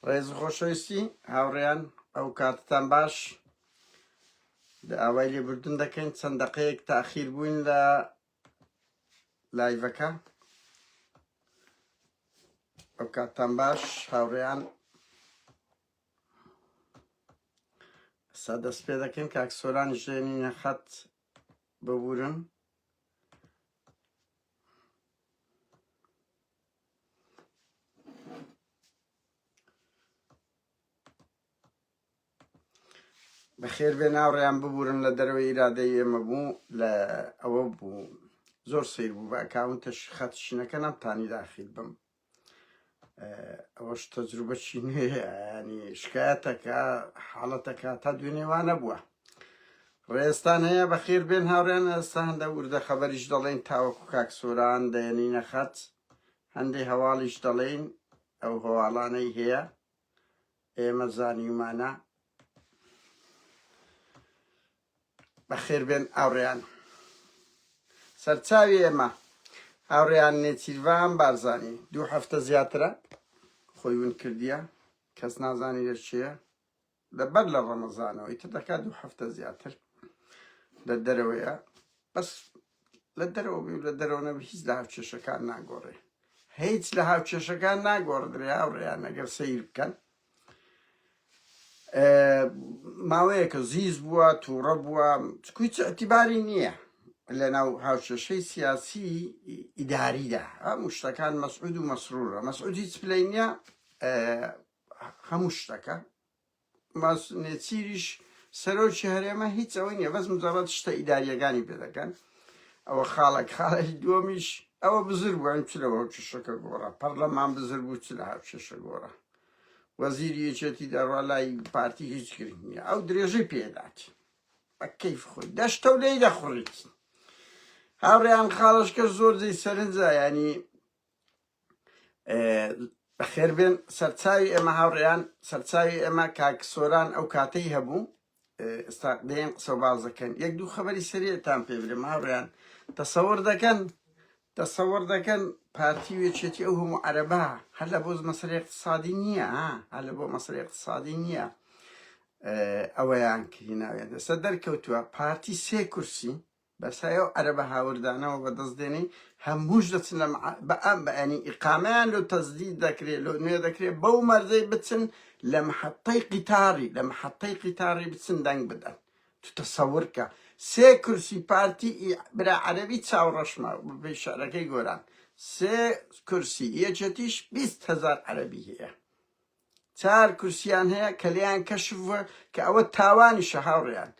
ڕێز و خۆشەویستی هاوڕێیان ئەو کاتتان باش داوای لێبوردن دەکەین چەند دەقەیەک تاخیر بووین لە لایڤەکە ئەو کاتتان باش هاوڕێیان سا دەست پێ دەکەین کاک سۆران ژێنینە خەت ببورن بەخێر بێ ناوڕیان ببورن لە دەرەوەی ئیرادەی ئێمە بوو لە ئەوە بوو زۆر سیر بوو بە ئەکاونتەش خەت شینەکە نەمتانی داخیل بم ئەوەش تەجروبەکی نوێیە ینی شکایەتەکە حاڵەتەکە تا دوێنێ وا نەبووە ڕێستان هەیە بەخێر بێن هاوڕێن ئێستا هەندە وردە خەبەریش دەڵێن تاوەکو کاک سۆران دەیەنینە خەت هەندێ هەواڵیش دەڵێین ئەو هەواڵانەی هەیە ئێمە زانیومانە بەخێربێن هاوڕێیان سەرچاوی ئێمە هاوڕێیان نێچیرڤان بارزانی دوو هەفتە زیاترە خۆی ون کردیە کەس نازانی لە چێە لە بەر لە ڕەمەزانەوە ئیتر دەکات دوو هەفتە زیاتر لە دەرەوەیە بەس لە دەرەوە بی و لە دەرەوە نەبی هیچ لە هاوکێشەکان ناگۆڕێ هیچ لە هاوکێشەکان ناگۆڕدرێ هاوڕێیان ئەگەر سەیر بکەن ماوەیەکە زیز بووە تووڕە بووە چکوی چ اعتیباری نییە لە ناو هاوکێشەی سیاسی ئیداریدا هەموو شتەکان مەسعود و مەسرورە مەسعود هیچ پلەی نییە هەموو شتەکە نێچیریش سەرۆکی هەرێمە هیچ ئەوەی نییە بەس مجرد شتە ئیداریەکانی پێ دەکەن ئەوە خاڵک خاڵی دووەمیش ئەوە بزر بوو ئەم چ لەوە هاوکێشەکە گۆڕا پەرلەمان بزر بوو چ لە هاوکێشە گۆڕا وەزیری یەکێتی دەڕوا لای پارتی هیچ گرنگ نییە ئەو درێژەی پێدات بە کەیف خۆی دەشتە و لێی دەخوڕیت هاوڕێیان خاڵشکە زۆر جێی سەرنجە ینی بەخێربێن سەرچاوی ئێمە هاوڕێیان سەرچاوی ئێمە کاک سۆران ئەو کاتەی هەبوو ئێستا دێن قسە و باز دەکەن یەک دوو خەبەری سەریعتان پێ برێم هاوڕێیان تەسەوەر دەکەن تەسەوەر دەکەن پارتی و یەکێتی ئەو هەموو عەرەبە هەر لە بۆ مەسەلەی اقتصادی نییە ها هەر لە بۆ مەسەلەی اقتصادی نییە ئەوەیان کریناویان دەسە دەرکەوتووە پارتی سێ کورسی بەس هەی ئەو عەرەبە هاوردانەوە بەدەست دێنی هەمووش دەچن لە بە ئەم بە ئەنی ئیقامەیان لۆ تەجدید دەکرێ لۆ نوێ دەکرێ بەو مەرجەی بچن لە محەتەی قیتاری لە محەتەی قیتاری بچن دەنگ بدەن تو تەسەور کە سێ کورسی پارتی ئی برا عەرەبی چاو ڕەشمە بەپێی شعرەکەی گۆران سێ کورسی یەکێتیش 20 هەزار عەرەبی هەیە چار کورسیان هەیە کە لێیان کەشف بووە کە ئەوە تاوانیشە هاوڕێیان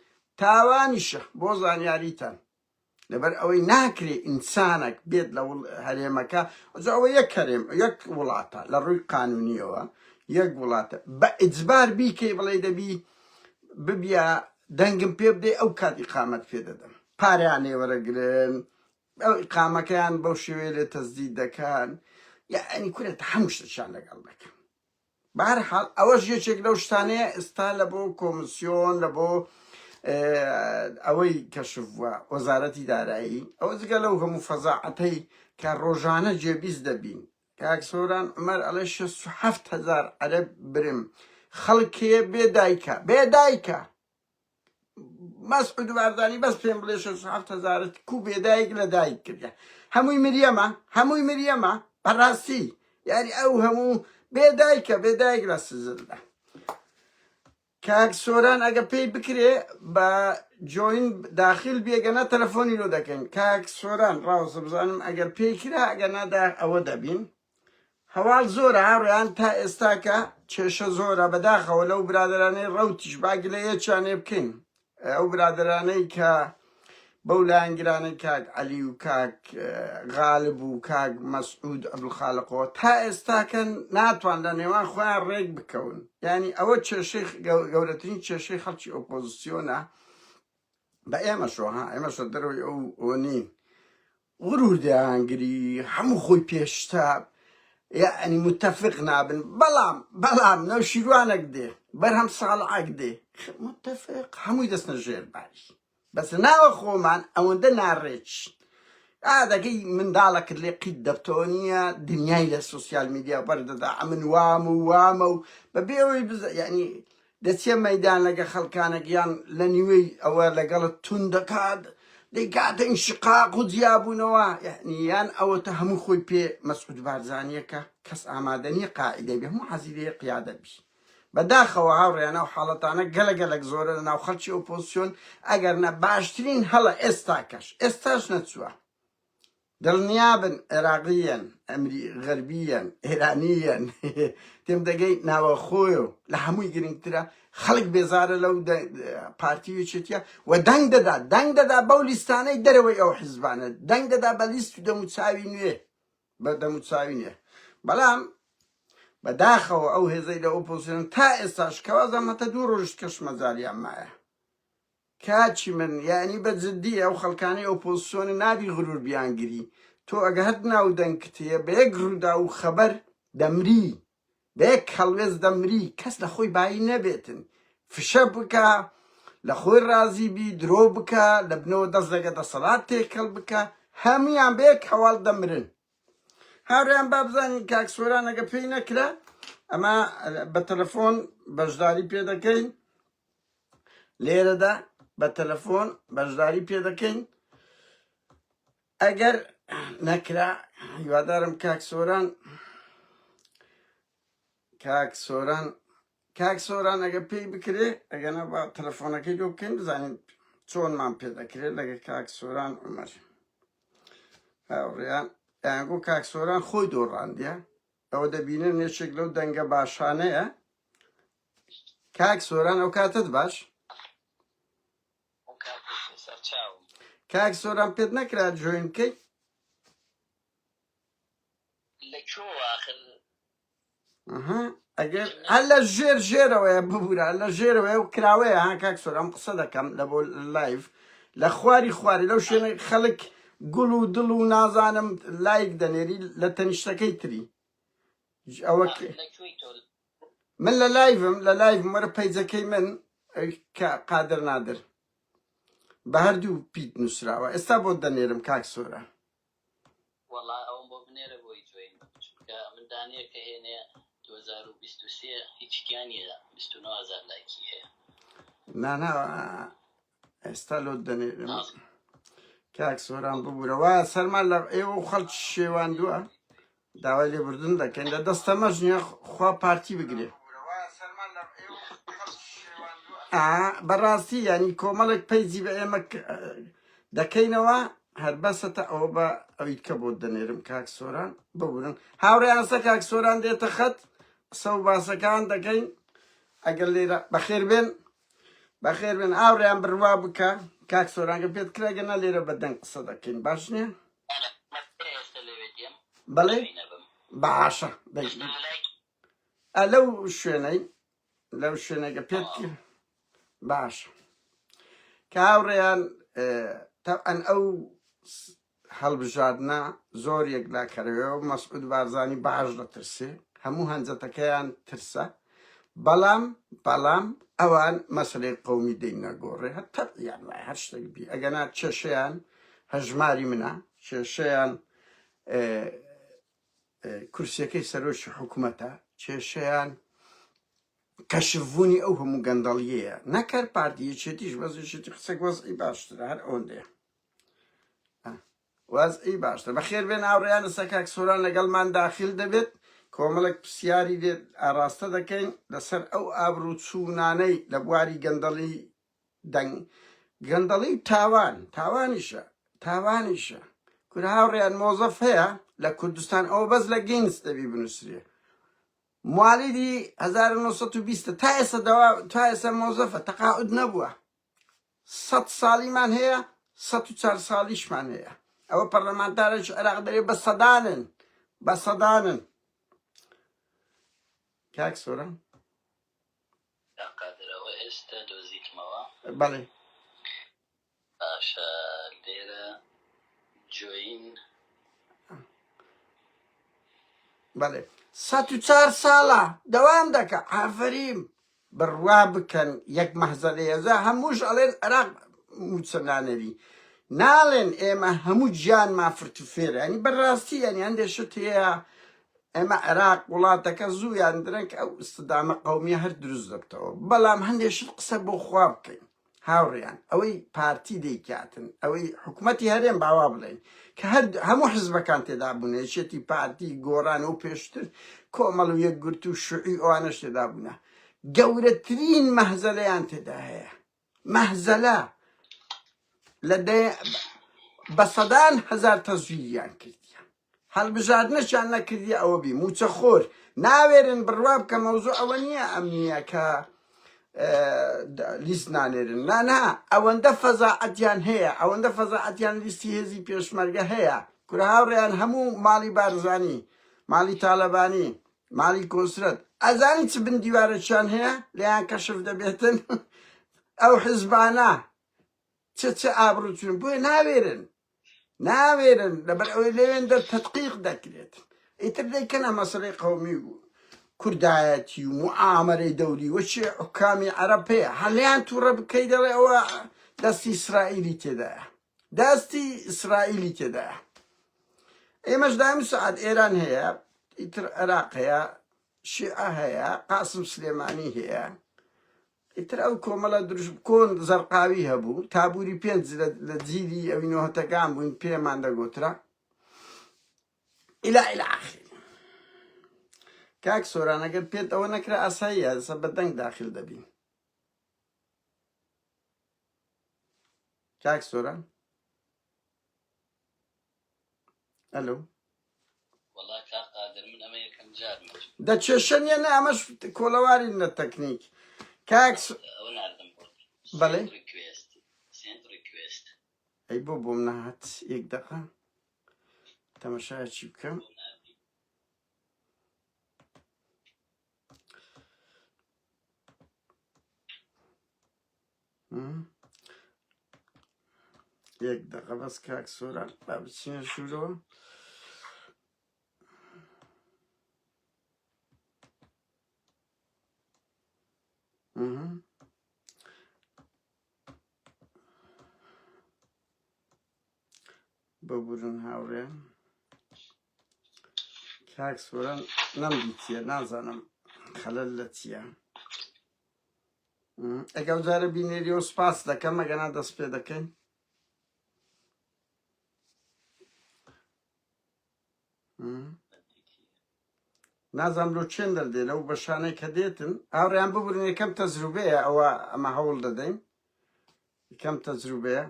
تاوانیشە بۆ زانیاریتان لەبەر ئەوەی ناکرێ ئینسانێک بێت لە هەرێمەکە ئەجا ئەوە یەک هەرێم یەک وڵاتە لە ڕووی قانونیەوە یەک وڵاتە بە ئیجبار بیکەی بڵێ دەبی ببیە دەنگم پێ بدەی ئەو کات ئیقامەت پێ دەدەم پارەیان لێوەرەگرن ئەو ئیقامەکەیان بەو شێوەیە لێ تەسدید دەکەن یعنی کورە هەموو شتێکیان لەگەڵ دەکەن بەهەرحاڵ ئەوەش یەکێک لەو شتانەیە ئێستا لە بۆ کۆمسیۆن لە بۆ ئەوەی کەشف بووە وەزارەتی دارایی ئەوە جگە لەو هەموو فەزاعەتەی کە ڕۆژانە جێبیست دەبین کاک سۆران عومەر ئەڵێ 67 هەزار عەرەب برم خەڵک هەیە بێ دایکە بێ دایکە مەسعود بارزانی بەس پێم بڵێ 67 هەزارت کو بێدایک لە دایک کردە هەمووی مریەمە هەمووی مریەمە بەڕاستی یاری ئەو هەموو بێدایکە بێدایک لە سزلدا کاک سۆران ئەگە پێی بکرێ بە join داخل بێگەنا تەلەفۆنی لۆ دەکەین کاک سۆران ڕاوسە بزانم ئەگەر پێی کرا ئەگەر نادا ئەوە دەبین هەواڵ زۆرە هاوڕێیان تا ئێستاکە کێشە زۆرە بەداخەوە لەو برادەرانەی ڕەوتیش با گلەیەکیان لێ بکەین ئەو برادەرانەی کە بەو لایەنگرانەی کاک عەلی و کاک غالب و کاک مەسعود عەبدولخالقەوە تا ئێستاکە ناتوان لە نێوان خۆیان ڕێک بکەون یعنی ئەوە کێشەی گەورەترین کێشەی خەڵکی ئۆپۆزیسیۆنە بە ئێمەشەوە ها ئێمەش لە دەرەوەی ئەو ئەوە نین غرور دەیانگری هەموو خۆی پێشتە یعنی متفق نابن بەڵام بەڵام نەوشیروانەک دێ بەرهەم ساڵعەک دێ متفق هەمووی دەستنە ژێر باری بەس ناوە خۆمان ئەوەندە ناڕێک. ئا دەگەی منداڵەکت لێ قیت دەبتەوە نییە دنیای لە سۆسیال میدیا بەردەدا ئەمن وام و وامە و بەبێ ئەوەی بزە یعنی دەچێ مەیدان لەگە خەڵکانێک یان لە نیوەی ئەوە لەگەڵت توند دەکات دەیکاتە ئینشقاق و جیابوونەوە یعنی یان ئەوەتە هەموو خۆی پێ مەسعود بارزانیەکە کەس ئامادە نییە قائیدە بێ هەموو حەزی لێیە قیادە بی بەداخەوە هاوڕێیان ئەو حاڵەتانە گەلە گەلەک زۆرە لە ناو خەڵکی ئۆپۆزسیۆن ئەگەر نە باشترین هەڵە ئێستاکەش ئێستاش نەچووە دڵنیابن عێراقیەن ئەمری غەربیەن ئێرانیەن تێم دەگەی ناوەخۆی و لە هەمووی گرنگترە خەڵک بێزارە لەو پارتی یەکێتیە و دەنگ دەدا دەنگ دەدا بەو لیستانەی دەرەوەی ئەو حیزبانە دەنگ دەدا بە لیست و دەموچاوی نوێ بە دەموچاوی نوێ بەڵام بەداخەوە ئەو هێزەی لە ئۆپۆزسیۆن تا ئێستاش کەوازام هەتا دوو ڕۆژ کەش مەجالیان مایە کاکی من یانی بە جدی ئەو خەڵکانەی ئۆپۆزسیۆنە نابی غرور بیانگری تۆ ئەگە هەر ناو دەنگت هەیە بە یەک ڕووداو و خەبەر دەمری بە یەک هەڵوێست دەمری کەس لە خۆی بایی نەبێتن فشە بکە لە خۆی ڕازی بی درۆ بکە لە بنەوە دەست لەگە دەسەڵات تێکەڵ بکە هەمویان بە یەک هەواڵ دەمرن هاوڕێیان با بزانین کاک سۆران ئەگە پێی نەکرا ئەمە بە تەلەفۆن بەشداری پێ دەکەین لێرەدا بە تەلەفۆن بەشداری پێ دەکەین ئەگەر نەکرا هیوادارم کاک سۆران کاک سۆران کاک سۆران ئەگە پێی بکرێ ئەگەنە بە تەلەفۆنەکەی لۆ بکەین بزانین چۆنمان پێ دەکرێت لەگە کاک سۆران عمر هاوڕێیان ئەیانگۆ کاک سۆران خۆی دۆڕاندیە ئەوە دەبینن یەکێک لەو دەنگە باشانەیە کاک سۆران ئەو کاتت باش کاک سۆران پێت نەکرا join بکەیت ئەگەر هەر لە ژێر ژێرەوەیە ببوورە لە ژێرەوەیە و کراوەیە ها کاک سۆران قسە دەکەم لە بۆ live لە خواری خواری لەو شوێنە خەڵک گوڵ و دڵ و نازانم لایک دەنێری لە تەنیشتەکەی تری ئەوە من لە live م لە live م وەرە page ەکەی من کە قادر نادر بە هەردوو پیت نووسراوە ئێستا بۆ دەنێرم کاک سۆرە وەڵا ئەوم بۆ بنێرە بۆی join بم چونکە من دانەیە کە هێنێ 2023 هیچ تیا نییە 29000 لایکی هەیە نانا ئێستا لۆت دەنێرم کاک سۆران ببورە وا سەرمان لە ئێوە و خەڵک شێواندووە داوای لێبوردن دەکەین لە دەستە مەش نییە خوا پارتی بگرێ بەڕاستی ینی کۆمەڵێک page ی بە ئێمە دەکەینەوە هەر بەسەتە ئەوە بە ئەوی کە بۆ دەنێرم کاک سۆران ببورن هاوڕێیانسە کاک سۆران دێتە خەت قسە و باسەکان دەکەین ئەگەر لێرە بەخێر بێن بەخێر بێن هاوڕێیان بڕوا بکە کاک سۆرانگە پێت کرا گەنا لێرە بە دەنگ قسە دەکەین باش نییە بەڵێ باشە لەو شوێنەی لەو شوێنەکە پێت کرد باشە کە هاوڕێیان تەبعەن ئەو هەڵبژاردنە زۆر یەکلاکەرەوە مەسعود بارزانی باش دەترسێ هەموو هەنجەتەکەیان ترسە بەڵام بەڵام ئەوان مەسلەی قومی دەین نەگۆڕێ هەر تەبعیان وایە هەر شتێک بی ئەگەنا کێشەیان هەژماری منە کێشەیان کورسیەکەی سەرۆکی حکومەتە کێشەیان کەشفبوونی ئەو هەموو گەندەڵیەیە نەکەر پارتی یەکێتیش بەس یەکێتی قسەک وەزعی باشترە هەر ئەوەندەیە وەزعی باشتر بەخێر بێن هاوڕێیان ئێستا کاک سۆران لەگەڵمان داخل دەبێت کۆمەڵێک پرسیاری لێ ئاڕاستە دەکەین لەسەر ئەو ئابڕووچوونانەی لە بواری گەندەڵی دەنگ گەندەڵی و تاوان تاوانیشە تاوانیشە کورە هاوڕێیان مۆزەف هەیە لە کوردستان ئەوە بەس لە گینس دەبی بنووسرێ موالیدی 1920 تا ئێستا دەوا تا ئێستا مۆزەفە تەقاعد نەبووە سەد ساڵیمان هەیە 104 ساڵیشمان هەیە ئەوە پەرلەمانتارێکی عێراق دەرێ بە سەدانن بە سەدانن کاک سۆران کاک قادر ئەوە ئێستە دۆزیتمەوە. بەڵێ. باشە لێرە join. بەڵێ 104 ساڵە دەوام دەکە ئافەریم بڕوا بکەن یەک مەهزەلەیە جا هەمووش ئەڵێن عێراق موچە نانێری. ناڵێن ئێمە هەموو گیانمان فرتوفێرە ینی بەڕاستی ینی هەندێ شت هەیە ئێمە عێراق وڵاتەکە زوو یان درەنگ ئەو ئیستدامە قەومیە هەر دروست دەبتەوە بەڵام هەندێ شت قسە بۆ خوا بکەین هاوڕێیان ئەوەی پارتی دەیکاتن ئەوەی حکومەتی هەرێم باوا بڵێن کە هەر هەموو حزبەکان تێدا بوون یەکێتی پارتی گۆڕان و پێشتر کۆمەڵ و یەکگرتوو و شوعی ئەوانەش تێدا بوونە گەورەترین مەهزەلەیان تێدا هەیە مەهزەلە لە بە سەدان هەزار تەزویریان کردیە هەڵبژاردنەشیان نەکردیە ئەوە بی موچەخۆر ناوێرن بڕوا بکە مەوزوع ئەوە نییە ئەمنیە کە لیست نانێرن نا نا ئەوەندە فەزاعەتیان هەیە ئەوەندە فەزاعەتیان لیستی هێزی پێشمەرگە هەیە کورە هاوڕێیان هەموو ماڵی بارزانی ماڵی تاالبانی ماڵی کۆسرەت ئەزانی چ بن دیوارەکیان هەیە لێیان کەشف دەبێتن ئەو حزبانە چ چ ئابڕوچون بۆیە ناوێرن ناوێرن لەبەر ئەوەی لەوێن دەر تەدقیق دەکرێت ئیتر دەیکەنە مەسەلەی قەومی و کوردایەتی و معامەرەی دەوری وەچی حکامی عەرەب هەیە هەلیان تووڕە بکەی دەڵێ ئەوە دەستی ئیسرائیلی تێدایە دەستی ئیسرائیلی تێدایە ئێمەش دایم سعات ئێران هەیە ئیتر عێراق هەیە شیعە هەیە قاسم سلێمانی هەیە ئیتر ئەو کۆمەڵە دروش کۆن زەرقاوی هەبوو تابوری پێنج لە جیلی ئەوی نۆهەتەکان بووین پێمان دەگۆترا ئیلا ئیلا ئاخر کاک سۆران ئەگەر پێت ئەوە نەکرا ئاساییە ئێستا بە دەنگ داخل دەبین کاک سۆران ئەلو وەڵا کاک قادر من ئەمە یەکەم جارمە. دە کێشە نیە نا ئەمەش کۆڵەوارین لە تەکنیک کاک س... ئەوە ناردم بۆت بەڵێ send request send request ئەی بۆ بۆم نەهات یەک دەقە تەمەشایەکی بکەم بۆم ناردی یەک دەقە بەس کاک سۆران با بچینە ژوورەوە ببورن هاوڕێن کاک سۆران نەمدیتیە نازانم خەلەل لە چییە ئەگە ئەو جارە بینێریەوە سوپاس دەکەم ئەگەنا دەست پێ دەکەین نازانم لۆ چێن دەردێ لەو بەشانەی کە دێتن هاوڕیان ببورن یەکەم تەجروبەیە ئەوە ئەمە هەوڵ دەدەین یەکەم تەجروبەیە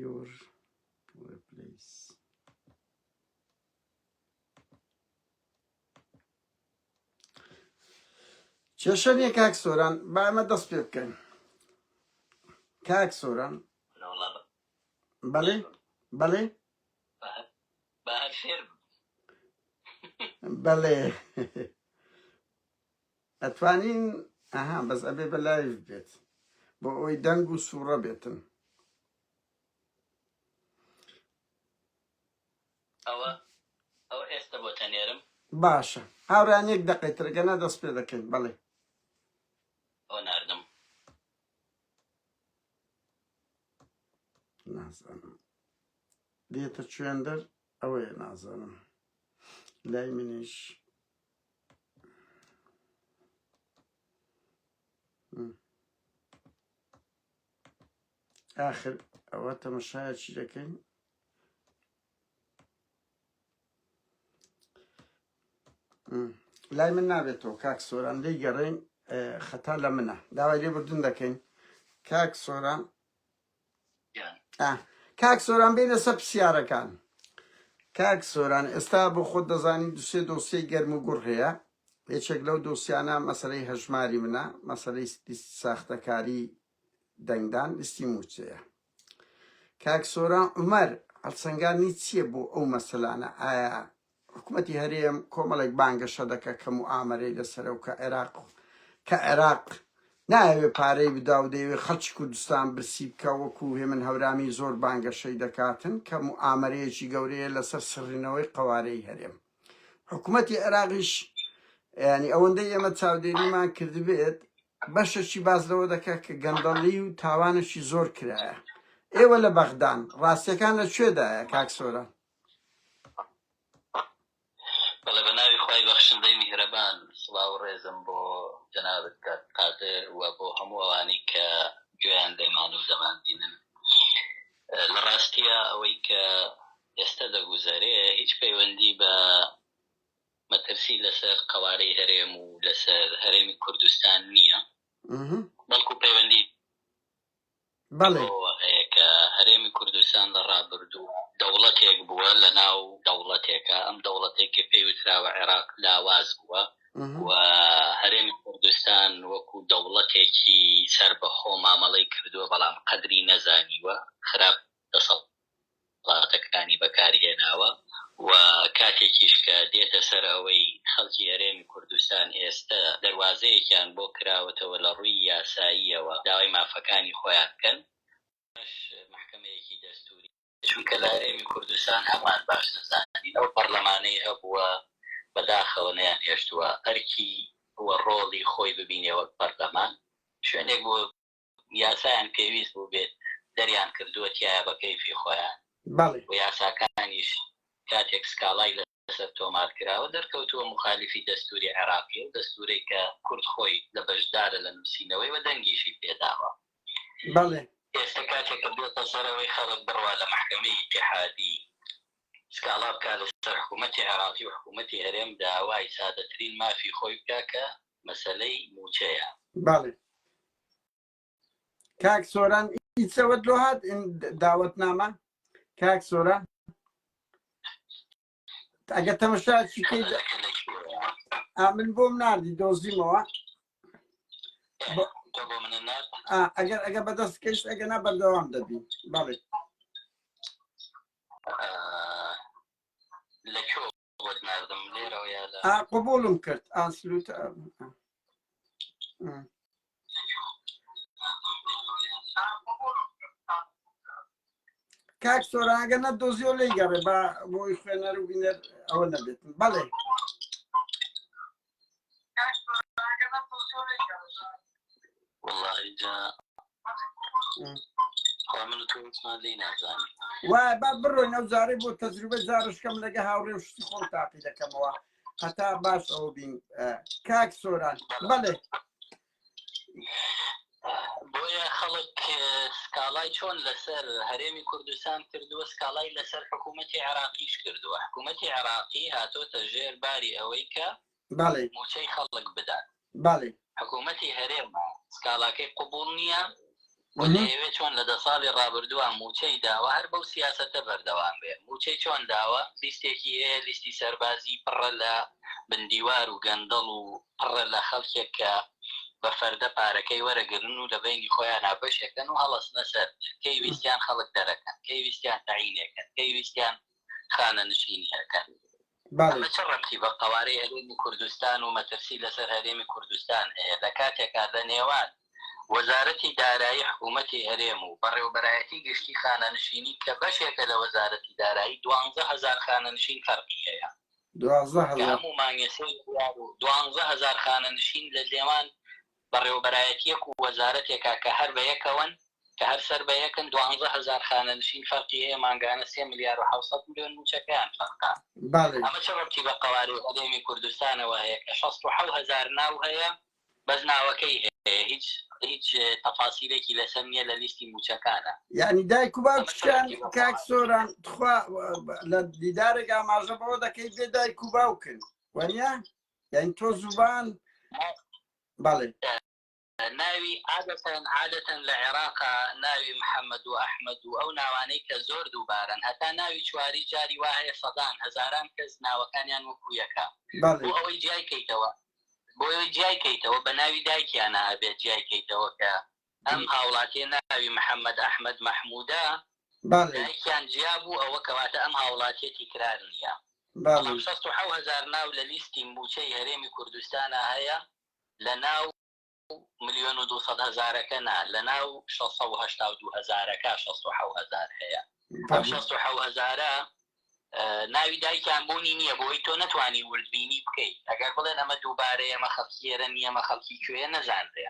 your replace کێشە نییە کاک سۆران با ئەمە دەست پێ بکەین کاک سۆران بەڵێ بەڵێ بەڵێ ئەتوانین ئەها بەس ئەبێ بە live بێت بۆ ئەوەی دەنگ و سوڕە بێتن ئەوە ئەوە ئێستە بۆت ئەنێرم. باشە هاوڕێیان یەک دەقەی تر گەنا دەست پێ دەکەین بەڵێ. ئەوە ناردم. نازانم دێتە کوێندەر ئەوەیە نازانم لای منیش ئاخر ئەوە تەمەشایەکی دەکەین لای من نابێتەوە کاک سۆران لی گەڕێن خەتا لە منە داوای لێبوردن دەکەین کاک سۆران کاک سۆران بینە سە پرسیارەکان کاک سۆران ئێستا بۆ خۆت دەزانی دوسێ دۆسیەی گەرم و گوڕ هەیە یەکێک لەو دۆسیانە مەسەلەی هەژماری منە مەسەلەی ساختەکاری دەنگدان لیستی موچەیە کاک سۆران عومەر هەڵسەنگاندنی چییە بۆ ئەو مەسەلانە ئایا حکومەتی هەرێم کۆمەڵێک بانگەشە دەکە کە موئامەرەی لەسەرە و کە عێراق کە عێراق نایەوێ پارەی بدا و دەیەوێ خەڵکی کوردستان برسی بکە وەکو هێمن هەورامی زۆر بانگەشەی دەکاتن کە موئامەرەیەکی گەورەیە لەسەر سڕینەوەی قەوارەی هەرێم حکومەتی عێراقیش. یانی ئەوەندەی ئێمە چاودێریمان کردبێت بەشەکی باس لەوە دەکات کە گەندەڵی و تاوانێکی زۆر کرایە. ئێوە لە بەغدان، ڕاستیەکان لە کوێدایە کاک سۆران؟ بەڵێ بە ناوی خوای بەخشندەی میهرەبان سڵاو و ڕێزم بۆ جەنابت کاک قادر و بۆ هەموو ئەوانەی کە گوێیان لێمان و دەمانبینن. لە ڕاستیا ئەوەی کە ئێستە دەگوزەرێ هیچ پەیوەندی بە مەترسی لەسەر قەوارەی هەرێم و لەسەر هەرێمی کوردستان نییە، بەڵکو پەیوەندی بەوەوە هەیە کە هەرێمی کوردستان لە ڕابردوو دەوڵەتێک بووە لە ناو دەوڵەتێکە، ئەم دەوڵەتەی کە پێی وتراوە عێراق لاواز بووە و هەرێمی کوردستان وەکو دەوڵەتێکی سەربەخۆ مامەڵەی کردووە، بەڵام قەدری نەزانیوە، خراپ دەسەڵ دەسەڵاتەکانی بەکارهێناوە و کاتێکیش کە دێتە سەر ئەوەی خەڵکی هەرێمی کوردستان ئێستە دەروازەیەکیان بۆ کراوەتەوە لە ڕووی یاساییەوە داوای مافەکانی خۆیان بکەن، ئەمەش مەحکەمەیەکی دەستووری، چونکە لە هەرێمی کوردستان هەمووان باش دەزانین ئەو پەڕلەمانەی هەبووە بەداخەوە نەیانهێشتووە ئەرکی و ڕۆڵی خۆی ببینێ وەک پەرلەمان، شوێنێک بووە یاسایان پێویست بووبێت دەریان کردووە تیایا بە کەیفی خۆیان بەڵێ. و یاساکانیش کاتێک سکاڵای لەسەر تۆمار کراوە دەرکەوتووە موخالیفی دەستووری عێراقیە و دەستوورەی کە کورد خۆی لە بەشدارە لە نووسینەوەی و دەنگیشی پێداوە. بەڵێ. ئێستە کاتێک کە دێتە سەر ئەوەی خەڵک بڕوا لە مەحکەمەی ئیتیحادی سکاڵا بکا لەسەر حکوومەتی عێراقی و حکوومەتی هەرێم داوای سادەترین مافی خۆی بکا کە مەسەلەی مووچەیە. بەڵێ. کاک سۆران ئیچەوەت لۆ هات داوەتنامە کاک سۆران ئەگە تەمەشا چیکەی من بۆم ناردی دۆزیمەوە ئەگەر ئەگە بەدەست کەشت ئەگە نا بەردەوام دەبی بەڵێ لە کوێ بۆت ناردم لێرەوە یا لە ئا قبوڵم کرد ئاسلوت کاک سۆران ئەگە نەدۆزیەوە لێی گەڕێ با بۆی خوێنەر و بینەر ئەوە نەبێت بەڵێ وەڵڵاهی جا خوا من و تۆ هیچمان لێی نازانین. وایە با بڕۆین ئەو جارەی بۆ تەجروبە جارشکەم لەگە هاوڕێ و شتی خۆم تاقی دەکەمەوە هەتا باش ئەوە بین کاک سۆران بەڵێ بۆیە خەڵک سکاڵای چۆن لەسەر هەرێمی کوردستان کردووە سکاڵای لەسەر حکوومەتی عێراقیش کردووە حکوومەتی عێراقی هاتۆتە ژێر باری ئەوەی کە بەڵێ. مووچەی خەڵک بدات. بەڵێ. حکوومەتی هەرێم سکاڵاکەی قبووڵ نییە و دەیەوێ چۆن لە دە ساڵی ڕابردووە مووچەی داوە هەر بەو سیاسەتە بەردەوام بێ. مووچەی چۆن داوە؟ لیستێکی هەیە، لیستی سەربازی پڕە لە بندیوار و گەندەڵ و پڕە لە خەڵکێک کە بە فەردە پارەکەی وەرەگرن و لە بەینی خۆیانا بەشێکەن و هەڵەسنە سەر. کەی ویستیان خەڵک دەرەکەن، کەی ویستیان تەعینێکەن، کەی ویستیان خانەنشینی ئەکەن. بەڵێ. ئەمە چ ڕەبتی بە قەوارەی هەرێمی کوردستان و مەترسی لەسەر هەرێمی کوردستان هەیە لە کاتێکا لە نێوان وەزارەتی دارایی حکوومەتی هەرێم و بەڕێوەبەرایەتی گشتی خانەنشینی کە بەشێکە لە وەزارەتی دارایی 12 هەزار خانەنشین فەرقی هەیە 12 کە هەزار. هەموو مانگێ سێ ملیار و 12 هەزار خانەنشین لە نێوان بەڕێوەبەرایەتییەک و وەزارەتێکا کە هەر بە یەکەوەن، کە هەر سەر بە یەکن، 12 هەزار خانەنشین فەرقی هەیە، مانگانە سێ ملیار و 700 ملیۆن مووچەکەیان فەرقە. بەڵێ. ئەمە چ ڕەبتی بە قەوارەی هەرێمی کوردستانەوە هەیە کە 67 هەزار ناو هەیە، بەس ناوەکەی هەیە، هیچ هیچ تەفاسیلێکی لەسەر نییە لە لیستی مووچەکانە. یعنی دایک و ئەمە چ باوکیشیان ڕەبتی بە کاک قەوارەی سۆران تخوا لە دیدارێک ئاماژە بەوە دەکەی بێ دایک و باوکن وەنیە یعنی تۆ زوبان بەڵێ. ناوی عادەتەن عادەتەن لە عێراقا ناوی محەمەد و ئەحمەد و ئەو ناوانەی کە زۆر دووبارەن هەتا ناوی چواری جاری وا هەیە سەدان هەزاران کەس ناوەکانیان وەکو یەکە بەڵێ. بۆ ئەوەی جیای کەیتەوە بۆ ئەوەی جیای کەیتەوە بە ناوی دایکیانە ئەبێت جیای کەیتەوە کە ئەم هاوڵاتیە ناوی محەمەد ئەحمەد مەحمودە بەڵێ. دایکیان جیا بوو ئەوە کەواتە ئەم هاوڵاتیە تیکرار نییە بەڵێ. بەڵام 67 هەزار ناو لە لیستی مووچەی هەرێمی کوردستانا هەیە لە ناو ملیۆن و 200 هەزارەکە نا، لە ناو 682 هەزارەکە 67 هەزار هەیە. ئەم بەڵێ. 67 هەزارە. ناوی دایکیان بوونی نییە بۆی تۆ نەتوانی وردبینی بکەی ئەگەر بڵێن ئەمە دووبارەیە ئەمە خەڵکی ئێرە نییە ئەمە خەڵکی کوێیە نەزانرێ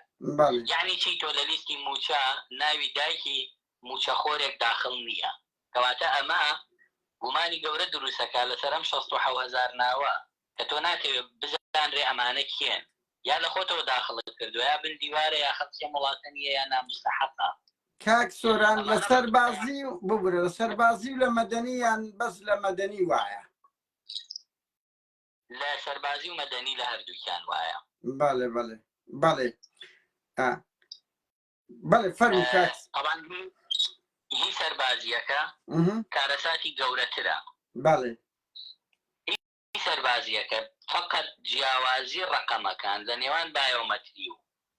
یەعنی چی تۆ لە لیستی مووچە ناوی دایکی مووچەخۆرێک داخڵ نییە کەواتە ئەمە گومانی گەورە دروست ئەکا لەسەر ئەم 67 هەزار ناوە کە تۆ ناتەوێ بزانرێ ئەمانە کێن یا لە خۆتەوە داخڵت کردوە یا بن دیوارە یا خەڵکی ئەم وڵاتە نییە یا ناموستەحەقە. کاک سۆران لە سەربازی و ببورە لە سەربازی و لە مەدەنی یان بەس لە مەدەنی وایە؟ لە سەربازی و مەدەنی لە هەردووکیان وایە. بەڵێ بەڵێ بەڵێ ئا بەڵێ فەرموو کاک. تەبعەن هی سەربازییەکە کارەساتی گەورەترە. بەڵێ. هی سەربازییەکە فەقەت جیاوازی ڕەقەمەکان لە نێوان بایۆمەتری و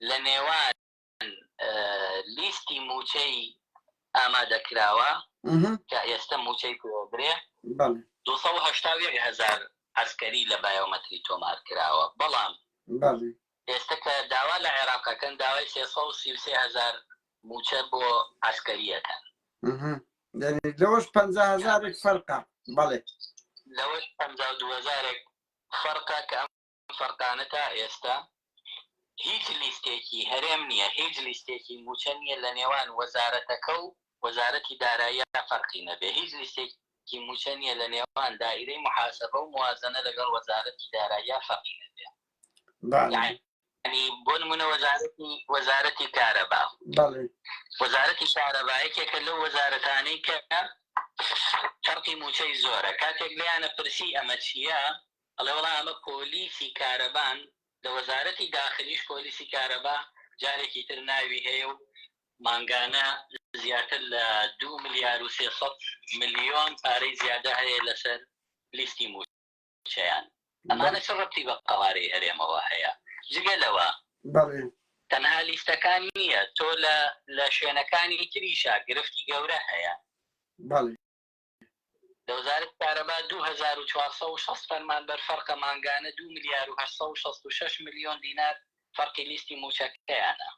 لە نێوان لیستی مووچەی ئامادەکراوە کە ئێستە مووچەی پێدرێ 281 هەزار عەسکەری لە بایۆمەتری تۆمار کراوە، بەڵام ئێستە کە داوا لە عێراق ئەکەن داوای 333 هەزار مووچە بۆ عەسکەری ئەکەن. یعنی لەوەش 50 هەزارێک فەرقە. بەڵێ لەوەش 52 هەزارێک فەرقە کە ئەم فەرقانە تا ئێستا هیچ لیستێکی هەرێم نییە، هیچ لیستێکی مووچە نییە لە نێوان وەزارەتەکە و وەزارەتی داراییا فەرقی نەبێ، هیچ لیستێکی مووچە نییە لە نێوان دائیرەی موحاسەبە و موازەنە لەگەڵ وەزارەتی داراییا فەرقی نەبێ. یانی بۆ نموونە وەزارەتی وەزارەتی کارەبا، وەزارەتی کارەبا یەکێکە لەو وەزارەتانەی کە فەرقی مووچەی زۆرە، کاتێک لێیانە پرسی ئەمە چییە؟ ئەڵێ وەڵا ئەمە پۆلیسی کارەبان، لە وەزارەتی داخلیش پۆلیسی کارەبا جارێکی تر ناوی هەیە و مانگانە زیاتر لە دوو ملیار و 300 ملیۆن پارەی زیادە هەیە لەسەر لیستی مووچەیان. ئەمانە چ ڕەبتی بە قەوارەی هەرێمەوە هەیە؟ جگە لەوە تەنها لیستەکان نییە، تۆ لە شوێنەکانی تریشا گرفتی گەورە هەیە. لە وەزارەتی کارەبا 2460 فەرمانبەر فەرقە مانگانە دوو ملیار و 866 ملیۆن دینار فەرقی لیستی مووچەکەیانە.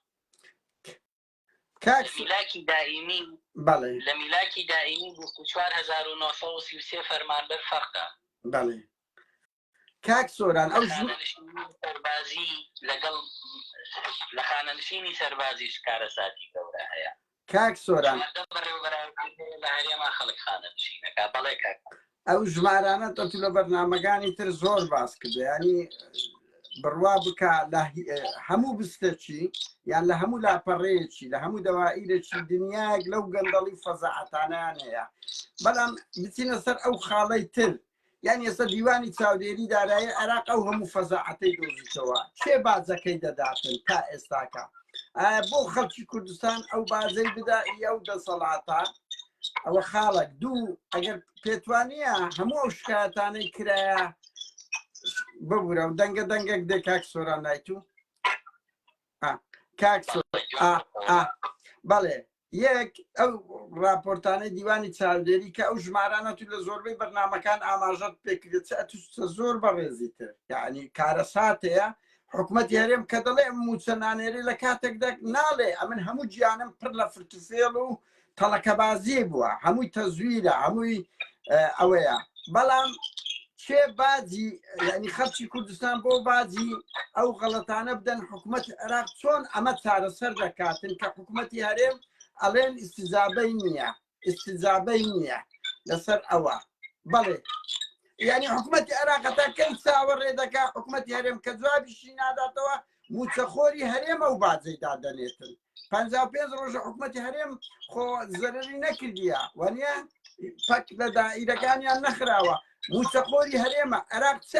کاک لە میلاکی دائیمی بەڵێ. لە میلاکی دائیمی 24933 فەرمانبەر فەرقە. بەڵێ کاک سۆران ئەو لە خانەنشینی سەربازی لەگەڵ لە خانەنشینی سەربازیش کارەساتی گەورە هەیە. کاک سۆران. 14 بەڕێوەبەرایەتی هەیە لە هەرێما خەڵک خانەنشینەکە. بەڵێ کاک. ئەو ژمارانە تۆ لە بەرنامەکانی تر زۆر باس کردو ینی بڕوا بکە لە هەموو بستەکی یان لە هەموو لاپەڕەیەکی لە هەموو دەوائیرێکی دنیایەک لەو گەندەڵی فەزاعەتانیان هەیە بەڵام بچینە سەر ئەو خاڵەی تر یان ئێستا دیوانی چاودێری دارایی عێراق ئەو هەموو فەزاعەتەی دۆزیتەوە کێ باجەکەی دەداتن تا ئێستاکە ئایا بۆ خەڵکی کوردستان ئەو باجەی بدا ئی ئەو دەسەڵاتە ئەوە خاڵک دوو ئەگەر پێتوانە هەموو ئەو شکایەتانەی کرایە ببورە و دەنگە دەنگێک دێ کاک سۆران لای تو کاک بەڵێ یەک ئەو راپۆرتانەی دیوانی چاودێری کە ئەو ژمارانە تو لە زۆربەی بەرنمەکان ئاماژەت پێکرێت چ ئەتوستە زۆر بەڕێزی تر یعنی کارەساتەیە حکوومەتی هەرێم کە دەڵێ موچە نانێرێ لە کاتێکدا ناڵێ ئەمن هەموو گیانم پڕ لە فرتوفێڵ و تەڵەکەبازی بووە هەمووی تەزویرە هەمووی ئەوەیە بەڵام چێ باجی یعنی خەڵکی کوردستان بۆ باجی ئەو غەڵەتانە بدەن حکوومەت عێراق چۆن ئەمە چارەسەر دەکاتن کە حکوومەتی هەرێم ئەڵێن ئیستیجابەی نییە ئیستیجابەی نییە لەسەر ئەوە بەڵێ یعنی حکوومەتی عێراق تا کەی چاوەڕێ دەکا حکوومەتی هەرێم کە جوابیشی ناداتەوە موچەخۆری هەرێمە و باجەی دادەنێتن 55 ڕۆژە حکوومەتی هەرێم خۆ زەرری نەکردیە وانە پەک لە دائیرەکانیان نەخراوە موچەخۆری هەرێمە عێراق چ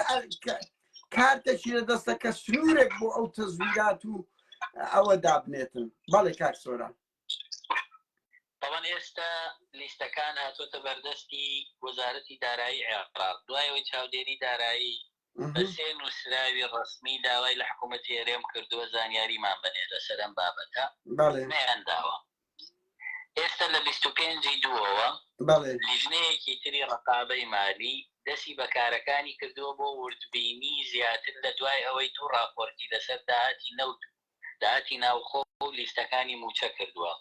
کارتێکی لە دەستە کە سنوورێک بۆ ئەو تەزویرات و ئەوە دابنێتن بەڵێ کاک سۆران تەبعەن ئێستا لیستەکان هاتووەتە بەردەستی وەزارەتی دارایی عێراق، دوای ئەوەی چاودێری دارایی بە سێ نووسراوی ڕەسمی داوای لە حکوومەتی هەرێم کردووە زانیاریمان بەنێ لەسەر ئەم بابەتە، نەیانداوە. ئێستا لە 25 ی دووەوە لیژنەیەکی تری ڕەقابەی مالی دەستی بە کارەکانی کردووە بۆ وردبینی زیاتر لە دوای ئەوەی دوو ڕاپۆرتی لەسەر داهاتی نەوت و داهاتی ناوخۆ و لیستەکانی مووچە کردووە.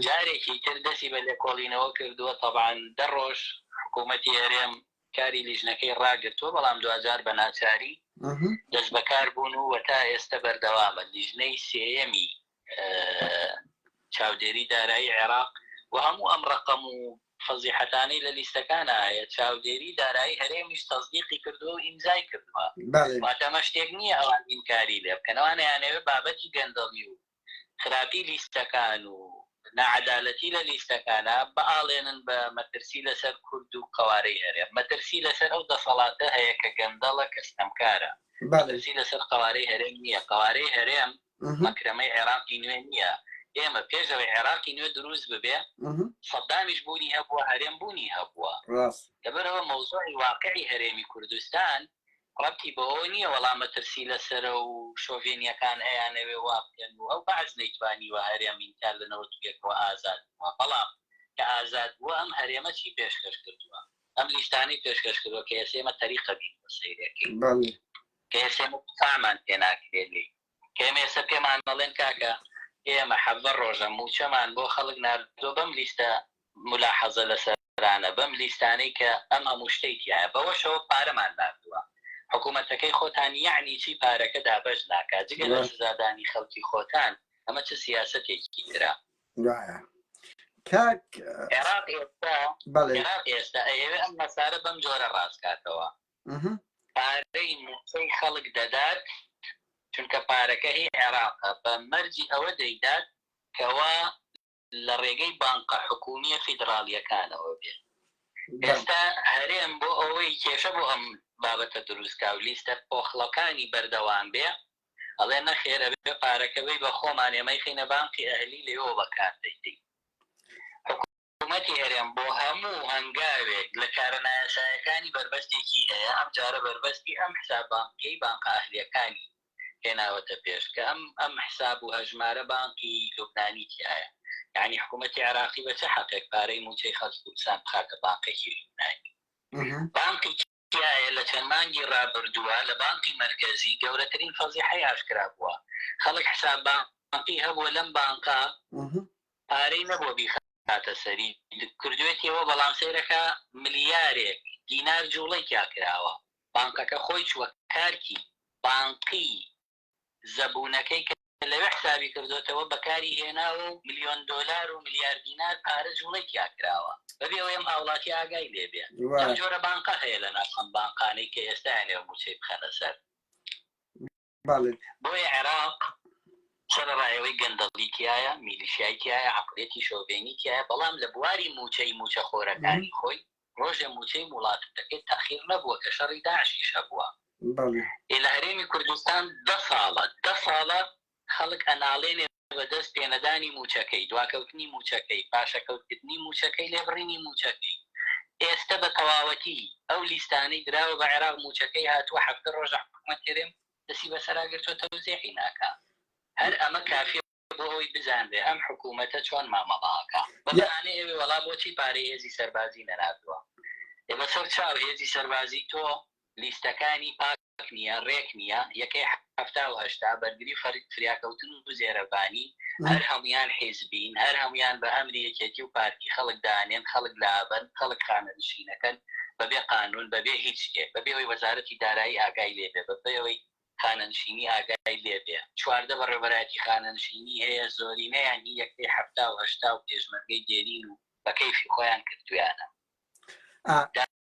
جارێکی تر دەستی بە لێکۆڵینەوە کردووە، تەبعەن دە ڕۆژ حکوومەتی هەرێم. کاری لیژنەکەی ڕاگرتووە، بەڵام دواجار بە ناچاری دەستبەکار بوون و تا ئێستە بەردەوامە. لیژنەی سێیەمی چاودێری دارایی عێراق و هەموو ئەم ڕەقەم و فەزیحەتانەی لە لیستەکانا هەیە، چاودێری دارایی هەرێمیش تەسدیقی کردووە و ئیمزای کردووە. واتە ئەمە شتێک نییە ئەوان ئینکاری لێ بکەن، ئەوان ئەیانەوێت بابەتی گەندەڵی و خراپی لیستەکان و ناعەدالەتی لە لیستەکانا بئاڵێنن بە مەترسی لەسەر کورد و قەوارەی هەرێم. مەترسی لەسەر ئەو دەسەڵاتە هەیە کە گەندەڵە، کە ستەمکارە. مەترسی لەسەر قەوارەی هەرێم نییە. قەوارەی هەرێم مەکرەمەی عێراقی نوێ نییە. ئێمە پێش ئەوەی عێراقی نوێ دروست ببێ، سەدامیش بوونی هەبووە، هەرێم بوونی هەبووە. لەبەرئەوە مەوزوعی واقعی هەرێمی کوردستان ڕەبتی بەوەوە نییە وەڵا مەترسی لەسەرە و شۆڤێنیەکان ئەیانەوێ وا بکەن و ئەو بەعس نەیتوانیوە هەرێم ئینکار لە 91 ەوە ئازاد بووە بەڵام کە ئازاد بووە ئەم هەرێمە چی پێشکەش کردووە ئەم لیستانەی پێشکەش کردووە کە ئێستا ئێمە تەریقە بین بۆ سەیرەکەی کە ئێستا ئێمە فامان پێ ناکرێ لێی کە ئێمە ئێستا پێمان ئەڵێن کاکە ئێمە 17 ڕۆژە مووچەمان بۆ خەڵک ناردووە بەم لیستە مولاحەزە لەسەرانە بەم لیستانەی کە ئەم هەموو شتەی تیایە بەوەشەوە پارەمان ناردووە حکومەتەکەی خۆتان یەعنی چی پارەکە دابەش ناکا جگە لە سزادانی خەڵکی خۆتان ئەمە چ سیاسەتێکی ترە؟ وایە کاک عێراق ئێستا بەڵێ عێراق ئێستا ئەیەوێ ئەم مەسارە بەم جۆرە ڕاست کاتەوە پارەی مووچەی خەڵک دەدات چونکە پارەکە هی عێراقە بە مەرجی ئەوە دەیدات کەوا لە ڕێگەی بانقە حکوومییە فیدڕاڵییەکانەوە بێ. ئێستا هەرێم بۆ ئەوەی کێشە بۆ ئەم بابەتە دروست کا و لیستە پۆخڵەکانی بەردەوام بێ، ئەڵێ نەخێر ئەبێ پارەکە بەی بە خۆمان ئێمە ئەیخەینە بانقی ئەهلی لەوێوە بەکار دەیدەین. حکوومەتی هەرێم بۆ هەموو هەنگاوێک لە کارە نایاسایەکانی بەربەستێکی هەیە، ئەمجارە بەربەستی ئەم حساب بانقیەی بانقە ئەهلییەکانی هێناوەتە پێش کە ئەم ئەم حساب و هەژمارە بانقی لوبنانی تیایە یانی حکوومەتی عێراقی بە چ حەقێک پارەی مووچەی خەڵکی کوردستان بخاتە بانقێکی لوبنانی بانقی تیایە لە چەند مانگی ڕابردووە لە بانقی مەرکەزی گەورەترین فەزیحەی ئاشکرا بووە خەڵک حساب بانقی هەبووە لەم بانقە پارەی نەبووە بیخاتە سەری کردوێتیەوە بەڵام سەیرەکە ملیارێک دینار جوڵەی تیا کراوە بانقەکە خۆی چووە کارتی بانقی زەبوونەکەی کە لەوێ حسابی کردۆتەوە بەکاری هێناوە و ملیۆن دۆلار و ملیار دینار پارە جوڵەی تیا کراوە بەبێ ئەوەی ئەم هاوڵاتیە ئاگای لێ بێ. ئەم جۆرە بانقە هەیە لە ناو ئەم بانقانەی کە ئێستا ئەیانەوێ مووچەی بخەنە سەر. بۆیە عێراق سەرەڕای ئەوەی گەندەڵی تیایە، میلیشیای تیایە، عەقڵیەتی شۆڤێنی تیایە، بەڵام لە بواری مووچەی مووچەخۆرەکانی خۆی ڕۆژێ مووچەی وڵاتەکەی تەئخیر نەبووە کە شەڕی داعشیش هەبووە. ئێ لە هەرێمی کوردستان دە ساڵە، دە ساڵە خەڵک ئەناڵێنێ بە دەست پێنەدانی مووچەکەی، دواکەوتنی مووچەکەی، پاشەکەوتکردنی مووچەکەی، لێبڕینی مووچەکەی. ئێستە بە تەواوەتی ئەو لیستانەی دراوە بە عێراق مووچەکەی هاتووە حەفتە ڕۆژە حکومەت هەرێم دەستی بەسەرا گرتووە تەوزیعی ناکا. هەر ئەمە کافیە بۆ ئەوەی بزانرێ ئەم حکومەتە چۆن مامەڵە ئەکا. بە بەهانەی ئەوێ وەڵا بۆچی پارەی هێزی سەربازی نەناردووە. ئێ بەسەر چاو هێزی سەربازی تۆ لیستەکانی پاک نییە، رێک نییە، یەکەی 70 و 80، بەرگری فریاکەوتن و زێرەڤانی، هەر هەموویان حیزبین، هەر هەموویان بە ئەمری یەکێتی و پارتی خەڵک دانێن، خەڵک لابەن، خەڵک خانەنشینەکەن، بەبێ قانوون، بەبێ هیچ شتێک، بەبێ ئەوەی وەزارەتی دارایی ئاگای لێ بێ، بەبێ ئەوەی خانەنشینی ئاگای لێ بێ. 14 بەڕێوەبەرایەتی خانەنشینی هەیە، زۆرینەیان هی یەکەی 70 و 80 و پێشمەرگەی دێرین و بە کەیفی خۆیان کردوویانە.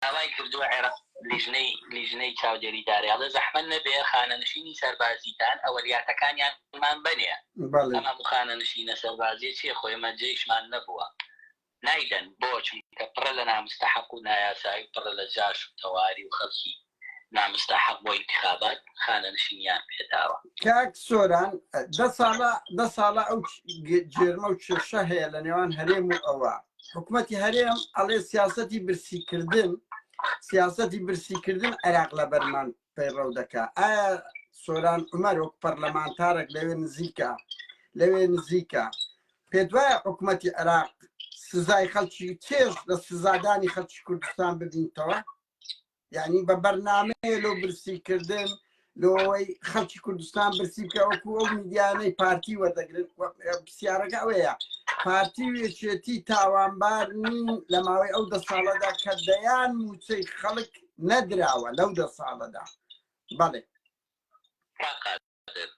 داوای کردووە عێراق لیژنەی لیژنەی چاودێری دارایی ئەڵێ زەحمەت نەبێ خانەنشینی سەربازیتان ئەوەلیاتەکانیانمان بەنێ ئەم هەموو خانەنشینە سەربازیە چیە خۆ ئێمە جەیشمان نەبووە نایدەن بۆ چونکە پڕە لە نامستەحەق و نایاسایی و پڕە لە جاش و تەواری و خەڵکی نامستەحەق بۆ ئینتخابات خانەنشینیان پێداوە. کاک سۆران دە ساڵە دە ساڵە ئەو جێرمە و کێشە هەیە لە نێوان هەرێم و ئەوە حکوومەتی هەرێم ئەڵێ سیاستی برسیکردن سیاستی برسیکردن عێراق لە بەرمان پەیڕەو دەکا ئایا سۆران عومەر وەک پەرلەمانتارێک لەوێ نزیکە لەوێ نزیکە پێت وایە حکوومەتی عێراق سزای خەڵکی چێژ لە سزادانی خەڵکی کوردستان ببینتەوە یعنی بە بەرنامەیە لۆ برسیکردن. لەوەی خەڵکی کوردستان برسی بکە وەکو ئەو میدیانەی پارتی وەردەگرن پرسیارەکە ئەوەیە پارتی و یەکێتی تاوانبار نین لە ماوەی ئەو دە ساڵەدا کە دەیان موچەی خەڵک نەدراوە لەو دە ساڵەدا بەڵێ قادر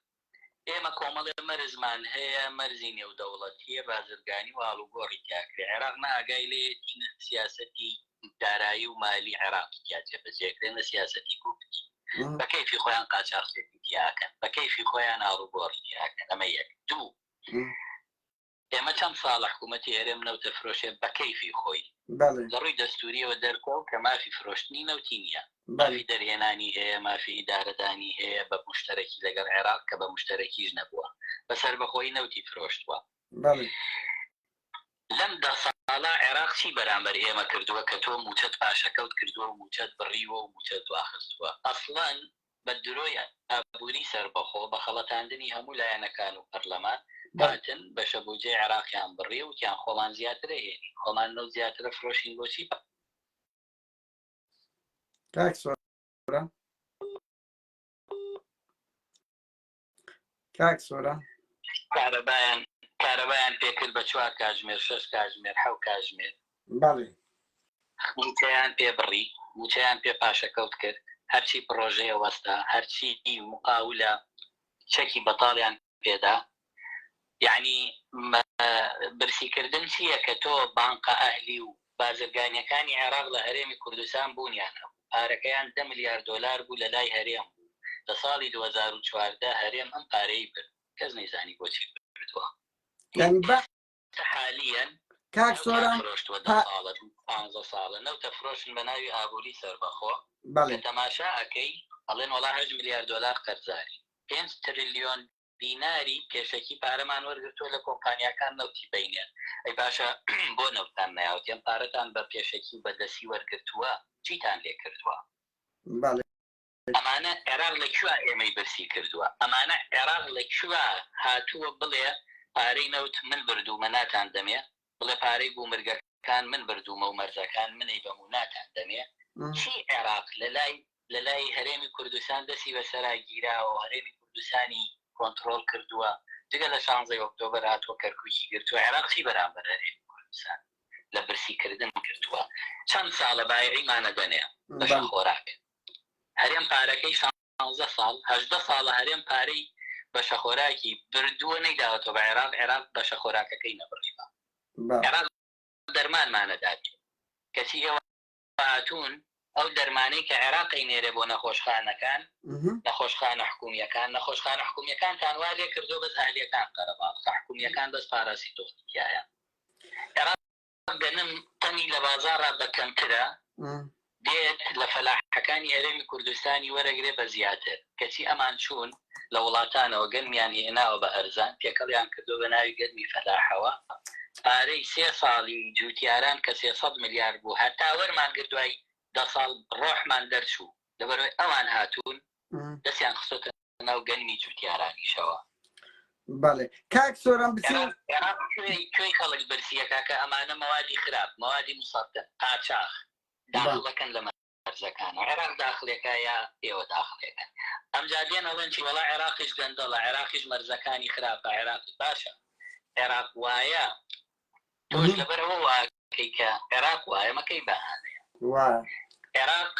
ئێمە کۆمەڵێ مەرزمان هەیە مەرزی نێودەوڵەتیە بازرگانی و ئاڵوگۆڕی تیا کرێ عێراق نە ئاگای لێیەتی نە سیاسەتی دارایی و مالی عێراقی تیا جێبەجێ کرێ نە سیاسەتی گومرگی بە کەیفی خۆیان قاچاخچێتی تیا ئەکەن بە کەیفی خۆیان ئاڵوگۆڕی تیا ئەکەن ئەمە یەک دوو ئێمە چەند ساڵە حکوومەتی هەرێم نەوت ئەفرۆشێ بە کەیفی خۆی. بەڵێ. لە ڕووی دەستوورییەوە دەرکەوت کە مافی فرۆشتنی نەوتی نییە. بەڵێ. مافی دەرهێنانی هەیە، مافی ئیدارەدانی هەیە بە موشتەرەکی لەگەڵ عێراق کە بە موشتەرەکیش نەبووە. بە سەربەخۆیی نەوتی فرۆشتووە. بەڵێ. لەم دە ساڵە عێراق چی بەرامبەر ئێمە کردووە کە تۆ مووچەت پاشەکەوت کردووە و مووچەت بڕیوە و مووچەت دواخستووە؟ ئەسڵەن بە درۆی ئابووری سەربەخۆ، بە خەڵەتاندنی هەموو لایەنەکان و پەرلەمان، هاتن بەشە بودجەی عێراقیان بڕی و وتیان خۆمان زیاتر ئەهێنین، خۆمان نەوت زیاتر ئەفرۆشین، بۆچی پا. کاک سۆران کاک سۆران. کارەبایان کارەبایان پێکرد بە چوار کاژمێر، شەش کاژمێر، حەو کاژمێر. بەڵێ. مووچەیان پێ بڕی، مووچەیان پێ پاشەکەوت کرد، هەرچی پڕۆژەیە وەستا، هەرچی مقاولە چەکی بەتاڵیان پێدا، یەعنی برسیکردن چییە کە تۆ بانقە ئەهلی و بازرگانیەکانی عێراق لە هەرێمی کوردستان بوونیان هەبوو، پارەکەیان دە ملیار دۆلار بوو لە لای هەرێم بوو، لە ساڵی 2014 هەرێم ئەم پارەی برد، کەس نەیزانی بۆچی بردووە. یانی بە. حالیەن کاک نەوتیان سۆران فرۆشتووە دە پا. ساڵە پانزە ساڵە نەوت ئەفرۆشن بە ناوی ئابووری سەربەخۆ کە بەڵێ. تەماشا ئەکەی ئەڵێن وەڵا هەشت ملیار دۆلار قەرزارین پێنج ترلیۆن دیناری پێشەکی پارەمان وەرگرتووە لە کۆمپانیاکان نەوتی بەینێ ئەی باشە بۆ نەوتان نەیاوتێ ئەم پارەتان بە پێشەکی و بە دەسی وەرگرتووە چیتان لێ کردووە؟ بەڵێ. ئەمانە عێراق لە کوێ ئێمەی برسی کردووە؟ ئەمانە عێراق لە کوێ هاتووە بڵێ پارەی نەوت من بردوومە ناتان دەمێ؟ بڵێ پارەی گومرگەکان من بردوومە و مەرزەکان منەی بەم و ناتان دەمێ؟ چی عێراق لە لای لە لای هەرێمی کوردستان دەستی بەسەرا گیراوە و هەرێمی کوردستانی کۆنتڕۆڵ کردووە؟ جگە لە شانزەی ئۆکتۆبەر هاتووە کەرکوکی گرتووە، عێراق چی بەرامبەر هەرێمی کوردستان لە برسی کردن کردووە؟ چەند ساڵە بایعیمان ئەدەنێ بەشە خۆراک؟ هەرێم پارەکەی شانزە ساڵ 18 ساڵە هەرێم پارەی بەشەخۆراکی بردووە نەیداوەتەوە بە عێراق، عێراق بەشەخۆراکەکەی نەبڕیوە، عێراق دەرمانمانەدات کەچی ئێوە هاتوون ئەو دەرمانەی کە عێراق ئەینێرێ بۆ نەخۆشخانەکان، نەخۆشخانە حکومییەکان، نەخۆشخانە حکومییەکانتان وا لێکردووە بەس ئەهلییەکان قەرەباڵخە، حکومییەکان بەس پاراسیتۆڵی تیایە. عێراق گەنم تەنی لە بازاڕا بە کەمترە دێت لە فەلاحەکانی هەرێمی کوردستانی وەرەگرێ بە زیاتر کەچی ئەمان چوون لە وڵاتانەوە گەنمیان هێناوە بە ئەرزان تێکەڵیان کردوە بە ناوی گەنمی فەلاحەوە پارەی سێ ساڵی جوتیاران کە 300 ملیار بوو هەتا وەرمان گرت دوای دە ساڵ ڕۆحمان دەرچوو لەبەرئەوەی ئەوان هاتوون دەستیان خستۆتە ناو گەنمی جوتیارانیشەوە. بەڵێ کاک سۆران بچین. عێراق کوێی کوێی خەڵک برسیە کاکە ئەمانە مەوادی خراپ مەوادی مسەتن قاچاخ داخڵەکەن لە مەرزەکان عێراق داخلێکە یا ئێوە داخلێکەن ئەمجا دێن ئەڵێن چی وەڵا عێراقیش گەندەڵە عێراقیش مەرزەکانی خراپە عێراق باشە عێراق وایە تۆش لەبەرەوە واکەی کە عێراق وایە مەکەی بەهانەیە عێراق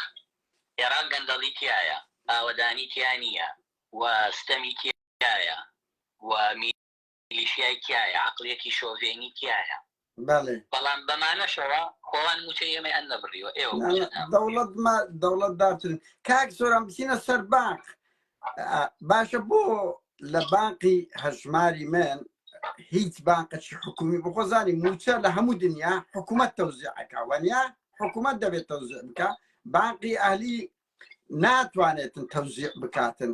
عێراق گەندەڵی تیایە، ئاوەدانی تیا نییە و ستەمی تیایە و میلیشیای تیایە، عەقڵیەتی شۆڤێنی تیایە. بەڵێ. بەڵام بەمانەشەوە خۆوان مووچەی ئێمەیان نەبڕیوە، ئێوە نا نا مووچەتان بڕیوە. دەوڵەت ما دەوڵەت دارترین کاک سۆران بچینە سەر بانق باشە بۆ لە بانقی هەژماری من هیچ بانقەکی حکومی بخۆزانی موچە لە هەموو دنیا حکوومەت تەوزیعەکە وەنیا حکوومەت دەبێت تەوزیع بکە بانقی ئەهلی ناتوانێتن تەوزیع بکاتن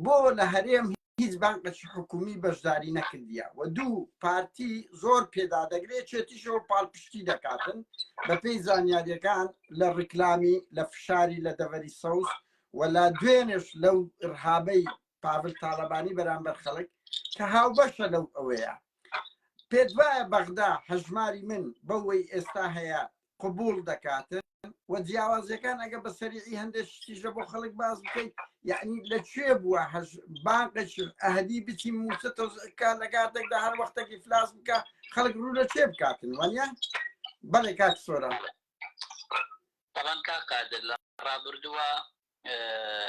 بۆ لە هەرێم هیچ بانقێکی حکومی بەشداری نەکردیە و دوو پارتی زۆر پێدا دەگرێت چێتیشەوە پاڵپشتی دەکاتن بە پێی زانیاریەکان لە ڕیکلامی لە فشاری لە دەڤەری سەوز و لە دوێنێش لەو ئرهابەی پاڤل تاالبانی بەرامبەر خەڵک کە هاوبەشە لەو ئەوەیە پێت وایە بەغدا هەژماری من بەوەی ئێستا هەیە. قبوڵ دەکاتن و جیاوازیەکان ئەگە بە سەریعی هەندێک شتیش لە بۆ خەڵک باس بکەیت یعنی لە کوێ بووە هەش بانقێکی ئەهلی بچی موچە تەوزیع لە کاتێکدا هەر وەختێک ئیفلاس بکە خەڵک ڕوو لە کوێ بکاتن وانە بەڵێ کاک سۆران. بەڵام کاک قادر لە ڕابردووە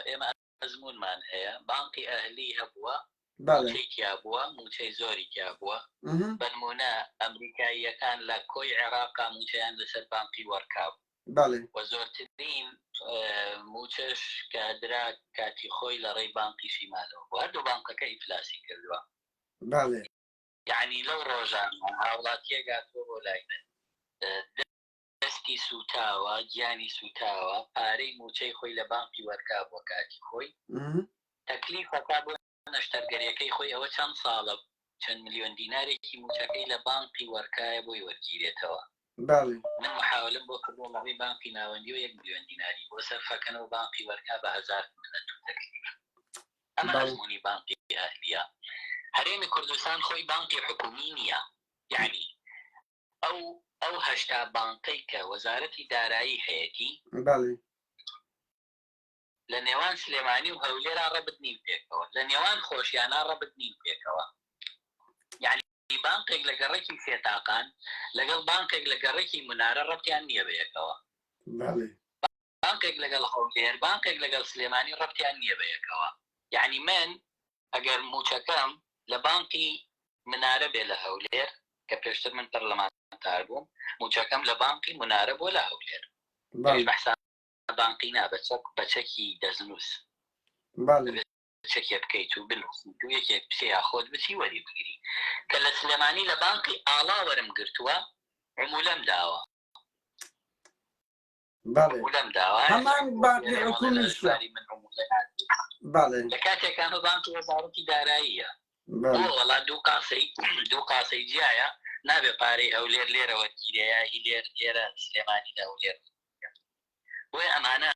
ئێمە ئەزموونمان هەیە بانقی ئەهلی هەبووە موچەی تیا بووە موچەی زۆری تیا بووە بەنمونە ئەمریکاییەکان لە کۆی عێراقا موچەیان لەسەر بانقی وەرکا بوو و زۆرترین موچەش کە درا کاتی خۆی لە ڕێی بانقی شیمالەوە بوو هەردوو بانقەکە ئیفلاسی کردووە. یەعنی لەو ڕۆژانە هاوڵاتییەک هاتووە بۆ لای من دەستی سووتاوە، گیانی سووتاوە، پارەی مووچەی خۆی لە بانقی وەرکابووە کاتی خۆی، تەکلیف ئەکا بۆ نەشتەرگەریەکەی خۆی، ئەوە چەند ساڵە چەند ملیۆن دینارێکی مووچەکەی لە بانقی وەرکایە بۆی وەرگیرێتەوە. من محاولەم بۆ کردووە لە ڕێی بانقی ناوەندیەوە یەک ملیۆن دیناری بۆ سەرفەکەنەوە بانقی وەرکا بە هەزار منەت و تەکلیف. ئەمە ئەزموونی بانقی ئەهلیە. هەرێمی کوردستان خۆی بانقی حکوومی نییە، یەعنی ئەو ئەو 80 بانقەی کە وەزارەتی دارایی هەیەتی بەڵێ. لە نێوان سلێمانی و هەولێرا ڕەبت نین پێکەوە، لە نێوان خۆشیانا ڕەبت نین پێکەوە. یەعنی بانقێک لە گەڕەکی سێتاقان لەگەڵ بانقێک لە گەڕەکی منارە ڕەبتیان نییە بە یەکەوە. بەڵێ. بانقێک لەگەڵ هەولێر، بانقێک لەگەڵ سلێمانی ڕەبتیان نییە بە یەکەوە. یەعنی من ئەگەر مووچەکەم لە بانقی منارە بێ لە هەولێر، کە پێشتر من پەرلەمانتار بووم، مووچەکەم لە بانقی منارە بووە لە هەولێر. ئەویش بە حساب بانقی نا، بە چەک، بە چەکی دەستنووس. دەبێ چەکێ بکەیت و بنووسیت و یەکێک بچێ یا خۆت بچی وەری بگری. کە لە سلێمانی لە بانقی ئاڵا وەرم گرتووە، عموولەم داوە. بەڵێ هەمان بانکی حکومیشە بەڵێ لە کاتێک ئەمە بانکی وەزارەتی داراییە بۆ وەڵا دوو قاسەی دوو قاسەی جیایە نابێ پارەی هەولێر لێرە وەرگیرێ یا هی لێر لێرە سلێمانی لە هەولێر بۆیە ئەمانە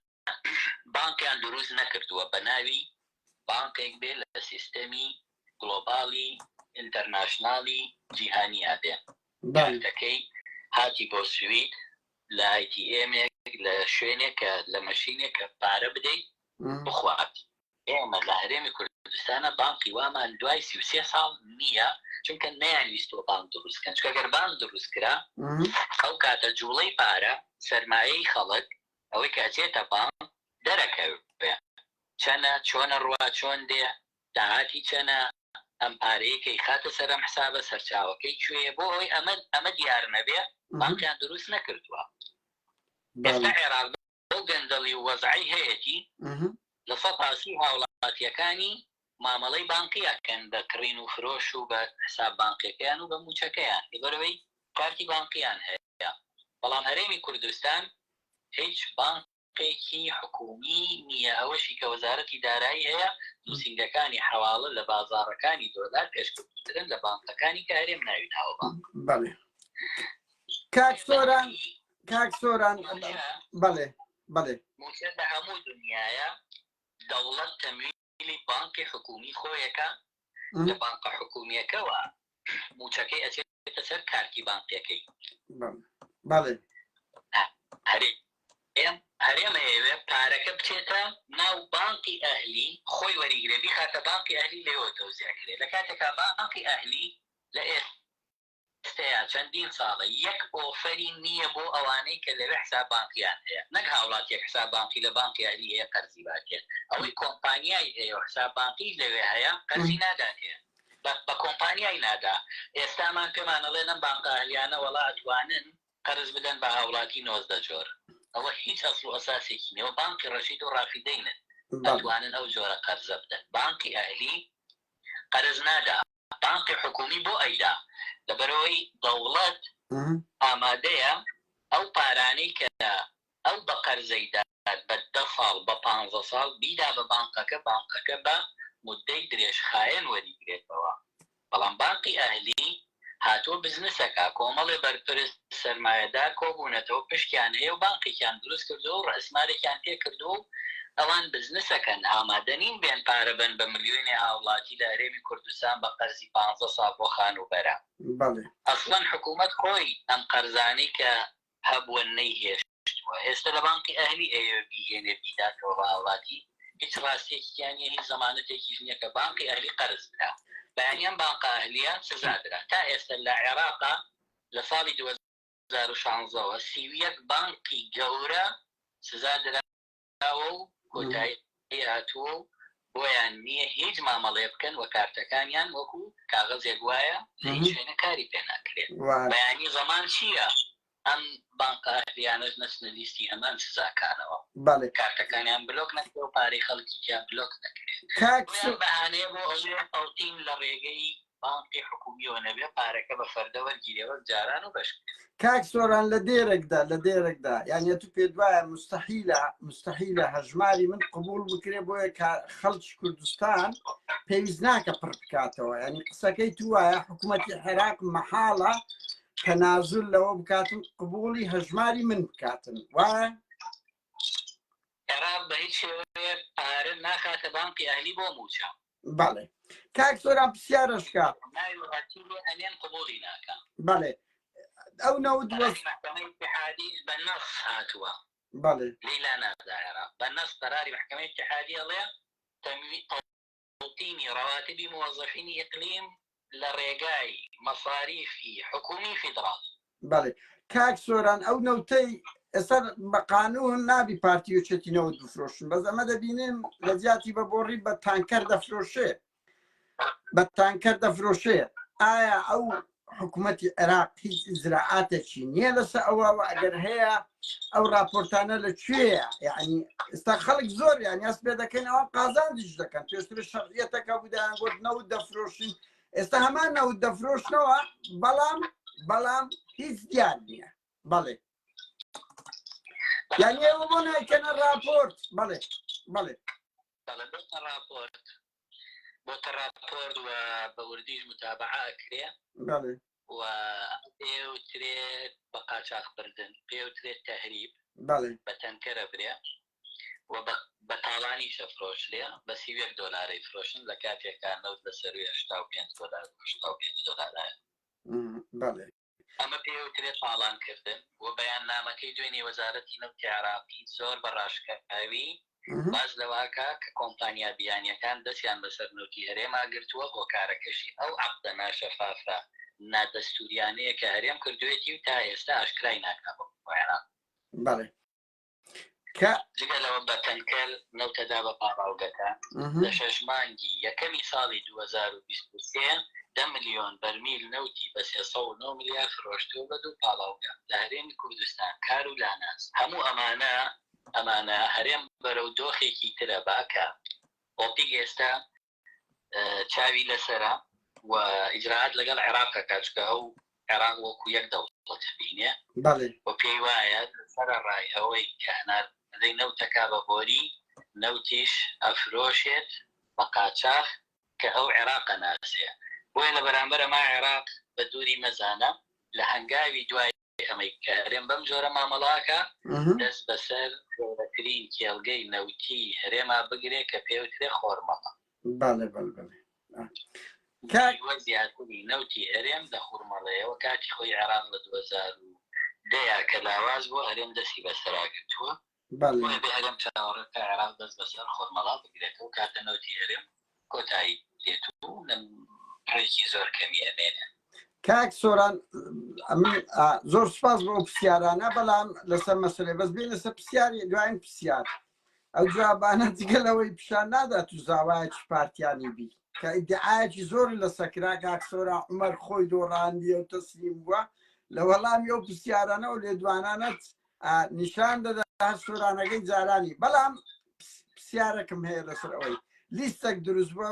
بانکیان دروست نەکردووە بە ناوی بانکێک بێ لە سیستەمی گلۆبالی ئینتەرناشنالی جیهانیا بێ کارتەکەی هاتی بۆ سوید لە ئای تی ئێمێک لە شوێنێک کە لە مەشینێک کە پارە بدەیت بخوات. ئێمە لە هەرێمی کوردستانە بانقی وامان دوای 33 ساڵ نییە چونکە نەیانویستووە بانک دروست کەن چونکە گەر بانک دروست کرا ئەو کاتە جوڵەی پارە سەرمایەی خەڵک ئەوەی کە ئەچێتە بانک دەرەکەوێ چەنە چۆنە ڕوا چۆن دێ داهاتی چەنە ئەم پارەیە کە ئیخاتە سەر ئەم حسابە سەرچاوەکەی کوێیە بۆ ئەوەی ئەمە ئەمە دیار نەبێ بانقیان دروست نەکردووە ئێستا عێراق بەو گەندەڵی و وەزعەی هەیەتی 30% هاوڵاتیەکانی مامەڵەی بانقی ئەکەن بە کڕین و فرۆش و بە حساب بانقیەکەیان و بە موچەکەیان لەبەرئەوەی کارتی بانقیان هەیە بەڵام هەرێمی کوردستان هیچ بانق قێکی حکوومی نییە، ئەوەشی کە وەزارەتی دارایی هەیە، نووسینگەکانی حەواڵە لە بازاڕەکانی دۆلار پێشکەوتووترن لە بانقەکانی کە هەرێم ناوی ناوە بانق. بەڵێ کاک سۆران، کاک سۆران، بەڵێ بەڵێ. مووچە لە هەموو دنیایە دەوڵەت تەمویل ی بانقی حکومی خۆیەکە لە بانقە حکومیەکەوە موچەکەی ئەچێتە سەر کارتی بانقیەکەی. بەڵێ. هەرێم هەرێم ئەیەوێ پارەکە بچێتە ناو بانقی ئەهلی خۆی وەریگرێ بیخاتە بانقی ئەهلی لێوە تەوزیع کرێ لە کاتێکا بانقی ئەهلی لە ئێستا ئێستەیا چەندین ساڵە یەک ئۆفەری نییە بۆ ئەوانەی کە لەوێ حساب بانقیان هەیە نەک هاوڵاتیەک حساب بانقی لە بانقی ئەهلی هەیە قەرزی باتێ ئەوەی کۆمپانیای هەیە و حساب بانقیش لەوێ هەیە قەرزی ناداتێ بە بە کۆمپانیای نادا ئێستامان پێمان ئەڵێن ئەم بانقە ئەهلیانە وەڵا ئەتوانن قەرز بدەن بە هاوڵاتی 19 جۆر ئەوە هیچ ئەسڵ و ئەساسێکی نیە وە بانقی ڕەشید و ڕافیدەینن ئەتوانن ئەو جۆرە قەرزە بدەن بانقی ئەهلی قەرز نادا بانقی حکومی بۆ ئەیدا؟ لەبەرئەوەی دەوڵەت ئامادەیە ئەو پارانەی کە ئەو بە قەرزەی دات بە دە ساڵ بە پانزە ساڵ بیدا بە بانقەکە بانقەکە بە مودەی درێژخایەن وەریگرێتەوە بەڵام بانقی ئەهلی هاتووە بزنسەکە کۆمەڵێ بەرپرس سەرمایەدار کۆبوونەتەوە پشکیان هەیە و بانقێکیان دروست کردووە و ڕەئسمالێکیان تێکردووە و ئەوان بزنسەکەن ئامادە نین بێن پارە بەن بە ملیۆنێ هاوڵاتی لە هەرێمی کوردستان بە قەرزی پانزە ساڵ بۆ خانووبەرە. بەڵێ. ئەسڵەن حکوومەت خۆی ئەم قەرزانەی کە. هەبووە نەیهێشتووە ئێستا لە بانقی ئەهلی ئەیەوێ بیهێنێ بیداتەوە بە هاوڵاتی هیچ ڕاستیەکی تیا نیە هیچ زەمانەتێکیش نیە کە بانقی ئەهلی قەرز درا بەیانی ئەم بانقە ئەهلیە سزا درا تا ئێستا لە عێراقا لە ساڵی 2016 وە 31 بانقی گەورە سزا درا دراوە و کۆتایی هاتووە و بۆیان نییە هیچ مامەڵەیە بکەن و کارتەکانیان وەکو کاغەزێک وایە لە هیچ شوێنە کاری پێ ناکرێت. بەیانی زەمان چییە ئەم بانقە ئەهلیانەش نەچنە لیستی هەمان سزاکانەوە؟ کارتەکانیان بلۆک نەکرێ و پارەی خەڵکی تیا بلۆک نەکرێت. بۆیان بەهانەیە بۆ ئەوەیە تەوتین لە ڕێگەی بانقی حکومیەوە نەبێ پارەکە بە فەردە وەرگیرێ وەک جاران و بەش کرێ. کاک سۆران لە دێرێکدا لە دێرێکدا یان ئەتوو پێت وایە مستحیلە مستحیلە هەژماری من قبول بکرێ بۆیە کە خەڵکی کوردستان پێویست ناکە پڕ بکاتەوە ینی قسەکەی تو وایە حکوومەتی عێراق مەحاڵە تەنازول لەوە بکاتن قبولی هەژماری من بکاتن وایە؟ عێراق بە هیچ شێوەیەک پارە ناخاتە بانقی ئەهلی بۆ مووچە. بەڵێ کاک سۆران پرسیارەشکە ناوی هەرچی لێ ئەنێن قبوڵی ناکا. بەڵێ ئەو نەوت وەز قەراری مەحکەمەی ئیتیحادی بە نەص هاتووە بەڵێ لێی لا نادا عێراق بە نەص قەراری مەحکەمەی ئیتیحادی ئەڵێ تەموی تەوتینی ڕەواتبی موەزەفینی ئیقلیم لە ڕێگای مەساریفی حکومی فیدڕاڵی. بەڵێ کاک سۆران ئەو نەوتەی ئێستا بە قانون نابی پارتی و چێتی نەوت بفرۆشن بەس ئەمە دەبینن لە جیاتی بە بۆڕی بە تانکەر دەفرۆشێ بە تانکەر دەفرۆشێ ئایا ئەو حکوومەتی عێراق هیچ ئیجرائاتێکی نییە لەسەر ئەوە و ئەگەر هەیە ئەو راپۆرتانە لە کوێیە یعنی ئێستا خەڵک زۆر یان یاس پێ دەکەن ئەوان قازانجیش دەکەن پێشتر شەرعیەتەکە بوو دەیان گوت نەوت دەفرۆشین ئێستا هەمان نەوت دەفرۆشنەوە بەڵام بەڵام هیچ دیار نییە بەڵێ یعنی ئێوە بۆ نایکەنە راپۆرت بەڵێ بەڵێ بەڵێ بۆتە راپۆرت بۆتە راپۆرت و بە وردیش متابعە ئەکرێ بەڵێ و پێوترێت بە قاچاخ بردن پێوترێت تەهریب بەڵێ بە تەنکەرە برێ و بە تاڵانیش ئەفرۆشرێ بە 31 دۆلارەی فرۆشن لە کاتێکا نەوت لە سەروی 85 دۆلار 85 دۆلارایە بەڵێ ئەمە پێوترێت تاڵانکردن و بەیاننامەکەی دوێنێ وەزارەتی نەوتی عێراقی زۆر بە ڕاشکاوی باس لەوە ئەکا کە کۆمپانیا بیانیەکان دەستیان بەسەر نەوتی هەرێما گرتووە، هۆکارەکەشی ئەو عەقدە ناشەفافە نادەستوریانەیە کە هەرێم کردوێتی و تا ئێستا ئاشکرای ناکا بۆ عێراق. بەڵێ کە. جگە لەوە بە تەنکەر نەوتەدا بە پاڵاوگەکان، لە شەش مانگی یەکەمی ساڵی 2023 دە ملیۆن بەرمیل نەوتی بە 309 ملیار فرۆشتووە بە دوو پاڵاوگە لە هەرێمی کوردستان، کار و لاناز. هەموو ئەمانە ئەمانە هەرێم بەرەو دۆخێکی ترە با کە ئۆپیک ئێستا چاوی لەسەرە و ئیجرائات لەگەڵ عێراق ئەکات چونکە ئەو عێراق وەکو یەک دەوڵەت ئەبینێ بەڵێ. و پێی وایە سەرەڕای ئەوەی کە هەناردەی نەوتەکە بە بۆری نەوتیش ئەفرۆشێت بە قاچاخ کە ئەو عێراق ئەناسێ بۆیە لە بەرامبەر ئەما عێراق بە دووری مەزانە لە هەنگاوی دوای ئەمەی کە هەرێم بەم جۆرە مامەڵە ئەکا دەست بەسەر گەورەترین کێڵگەی نەوتی هەرێما بگرێ کە پێوترێ خۆرمەڵە. بەڵێ بەڵێ بەڵێ. کاک. نیوە زیاتری نەوتی هەرێم لە خورمەڵەیەوە کاتی خۆی عێراق لە 2010 یا کە لاواز بووە هەرێم دەستی بەسەرا گرتووە. بەڵێ. بۆیە بێ هەرێم چاوەڕێ بکا عێراق دەست بەسەر خۆرمەڵا بگرێتەوە کاتە نەوتی هەرێم کۆتایی دێت و بڕێکی زۆر کەمی ئەمێنێ. کاک سۆران ئەمن زۆر سپاس بۆ ئەو پرسیارانە بەڵام لەسەر مەسەلەی بەس بێنە سەر پرسیاری دوایین پرسیار ئەو جوابانە جگە لەوەی پیشان نادات و زاوایەکی پارتیانی بی کە ئیدعایەکی زۆر لە سەکرا کاک سۆران عومەر خۆی دۆڕاندیە و تەسلیم بووە لە وەڵامی ئەو پرسیارانە و لێدوانانەت نیشان دەدا هەر سۆرانەکەی جارانی بەڵام پرسیارێکم هەیە لەسەر ئەوەی لیستێک دروست بووە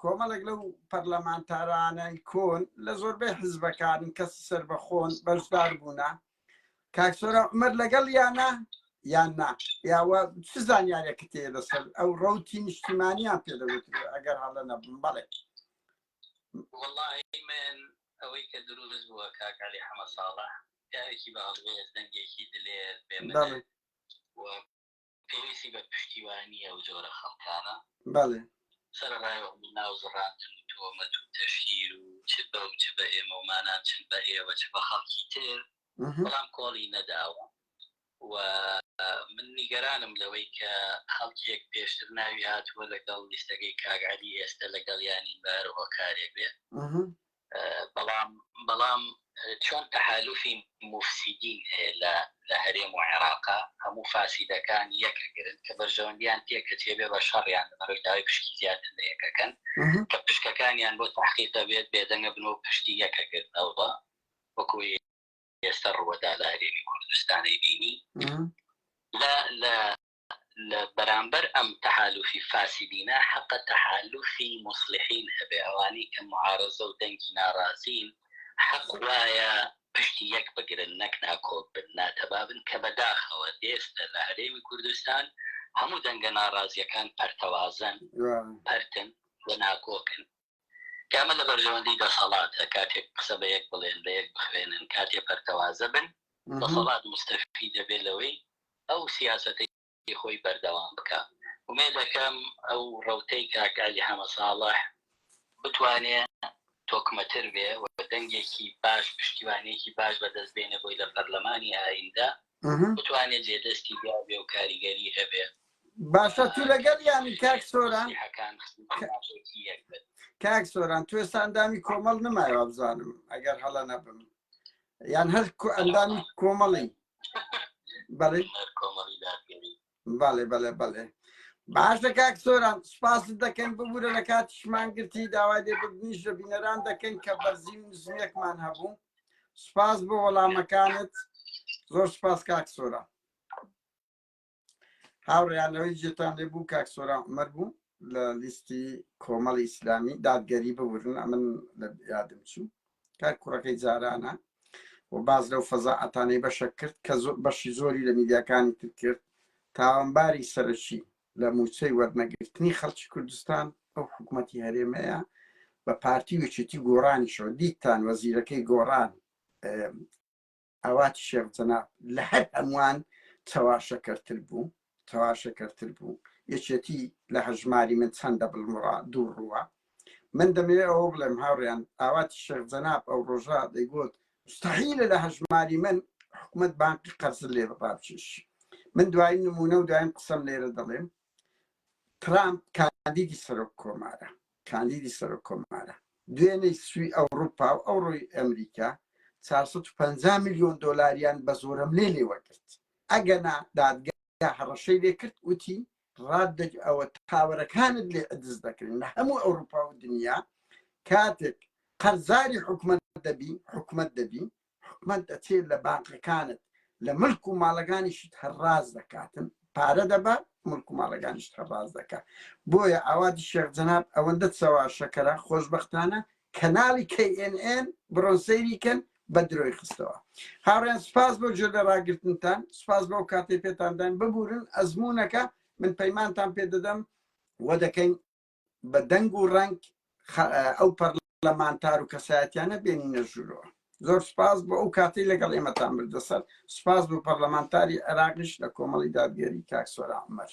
کۆمەڵێک لەو پەرلەمانتارانەی کۆن لە زۆربەی حزبەکان کەسی سەربەخۆن بەشدار بوونە کاک سۆران عومەر لەگەڵ یانە یان نا یاوە چ زانیارێکت هەیە لەسەر ئەو ڕەوتی نیشتیمانیان پێ دەگوترێ ئەگەر هەڵە نەبم بەڵێ وەڵاهی من ئەوەی کە دروست بووە کاک عەلی حەمە ساڵح پیاوێکی بە هەڵوێست، دەنگێکی دلێر، بێ منەت و پێویستی بە پشتیوانییە ئەو جۆرە خەڵکانە. بەڵێ. سەرەڕای ئەو هەموو ناو زڕاندن و تۆمەت و تەشهیر و چ بەو چ بە ئێمە و مانان چ بە ئێوە چ بە خەڵکی تر. بەڵام کۆڵی نەداوە و من نیگەرانم لەوەی کە خەڵکێک پێشتر ناوی هاتووە لەگەڵ لیستەکەی کاک عەلی ئێستە لەگەڵیانین بە هەر هۆکارێک بێ. بەڵام بەڵام چۆن تەحالوفی موفسیدین هەیە لە لە هەرێم و عێراقا هەموو فاسیدەکان یەک ئەگرن کە بەرژەوەندیان تێکەچێ بێ بە شەڕیان لەبەرەوەی داوای پشکی زیاتر لە یەکەکەن کە پشکەکانیان بۆ تەحقیق ئەبێت بێدەنگە بن و پشتی یەک ئەگرنەوە وەکو ئێستا ڕووەدا لە هەرێمی کوردستان ئەیبینی لە لە لە بەرامبەر ئەم تەحالوفی فاسدینە حەقە تەحالوفی موسڵیحین هەبێ، ئەوانەی کە موعارەزە و دەنگی ناڕازین حەق وایە پشتی یەک بگرن نەک ناکۆک بن، ناتەبا بن، کە بەداخەوە ئێستە لە هەرێمی کوردستان هەموو دەنگە ناڕازیەکان پەرتەوازەن، پەرتن و ناکۆکن. کە ئەمە لە بەرژەوەندی دەسەڵاتە، کاتێک قسە بە یەک بڵێن، بە یەک بخوێنن، کاتێ پەرتەوازە بن، دەسەڵات موستەفید دەبێت لەوەی ئەو سیاسەتەی خۆی بەردەوام بکا. ئومێد دەکەم ئەو ڕەوتەی کاک عەلی حەمەساڵح بتوانێ تۆکمەتر بێ و دەنگێکی باش، پشتیوانییەکی باش بەدەست بێنێ بۆی لە پەرلەمانی ئایندە بتوانێ جێدەستی دیار بێ و کاریگەری هەبێ. باشە تو لەگەڵ یانی کاک سۆران کاک سۆران تو ئێستا ئەندامی کۆمەڵ نمایەوە بزانم ئەگەر هەڵە نەبم یان هەر ئەندامی کۆمەڵی بەڵێ بەڵێ بەڵێ بەڵێ باشە کاک سۆران سوپاست دەکەین ببوورە لە کاتیشمان گرتی داوای لێبوردنیش لە بینەران دەکەین کە بەرزی و نزمیەکمان هەبوو سوپاس بۆ وەڵامەکانت زۆر سوپاس کاک سۆران هاوڕێیان لەوەی جێتان لێ بوو کاک سۆران عومەر بوو لە لیستی کۆمەڵی ئیسلامی دادگەری ببورن ئەمن لە یادم چوو کاک کوڕەکەی جارانە و باز لەو فەزاعەتانەی بەشە کرد کە بەشی زۆری لە میدیاکانی تر کرد تاوانباری سەرەکی لە موچەی وەرنەگرتنی خەڵکی کوردستان ئەو حکوومەتی هەرێمەیە بە پارتی وچێتی گۆڕانیشەوە دیتان وەزیرەکەی گۆڕان ئاواتی شێخ جەناب لە هەر هەمووان چەواشەکەرتر بوو چەواشەکەرتر بوو یەکێتی لە هەژماری من چەندە بڵمڕا دوو ڕووە من دەمەوێت ئەوە بڵێم هاوڕیان ئاواتی شێخ جەناب ئەو ڕۆژە دەیگوت مستحیلە لە هەژماری من حکومت بانقی قەرز لێ ڕابکێشی من دوایین نمونە و دوایین قسەم لێرە دەڵێم ترامپ کاندیدی سەرۆک کۆمارە کاندیدی سەرۆک کۆمارە دوێنێی سوی ئەوڕوپا و ئەوڕۆی ئەمریکا 450 میلیۆن دۆلاریان بە زۆرەملێ لێ وەرگرت ئەگەنا دادگا هەڕەشەی لێ کرد وتی ڕات دەج ئەوە تاوەرەکانت لێ عدز دەکرێن لە هەموو ئەوروپا و دنیا کاتێک قەرزاری حکومەت دەبی حکومەت دەبی حکومەت دەچێت لە بانقەکانت لە ملک و ماڵەکانیشت هەرڕاز دەکاتن پارە دەبا ملک و ماڵەکانیشت هەرڕاز دەکات بۆیە ئاوادی شێخ جەناب ئەوەندە چەوا شەکەرە خۆشببختانە کەناڵی KNN بڕۆن سەیری کەن بە درۆی خستەوە هاوڕێن سپاس بۆ جۆ لە ڕاگرتنتان سپاس بەو کاتێ پێتاندان ببورن ئەزمونەکە من پەیمانتان پێ دەدەم وە دەکەین بە دەنگ و ڕەنگ ئەو پەرلەمانتار و کەسایەتیانە بێنینە ژوورەوە زۆر سپاس بۆ ئەو کاتەی لەگەڵ ئێمەتان بردەسەر سپاس بۆ پەرلەمانتاری عێراقیش لە کۆمەڵی دادگەری کاک سۆران عومەر.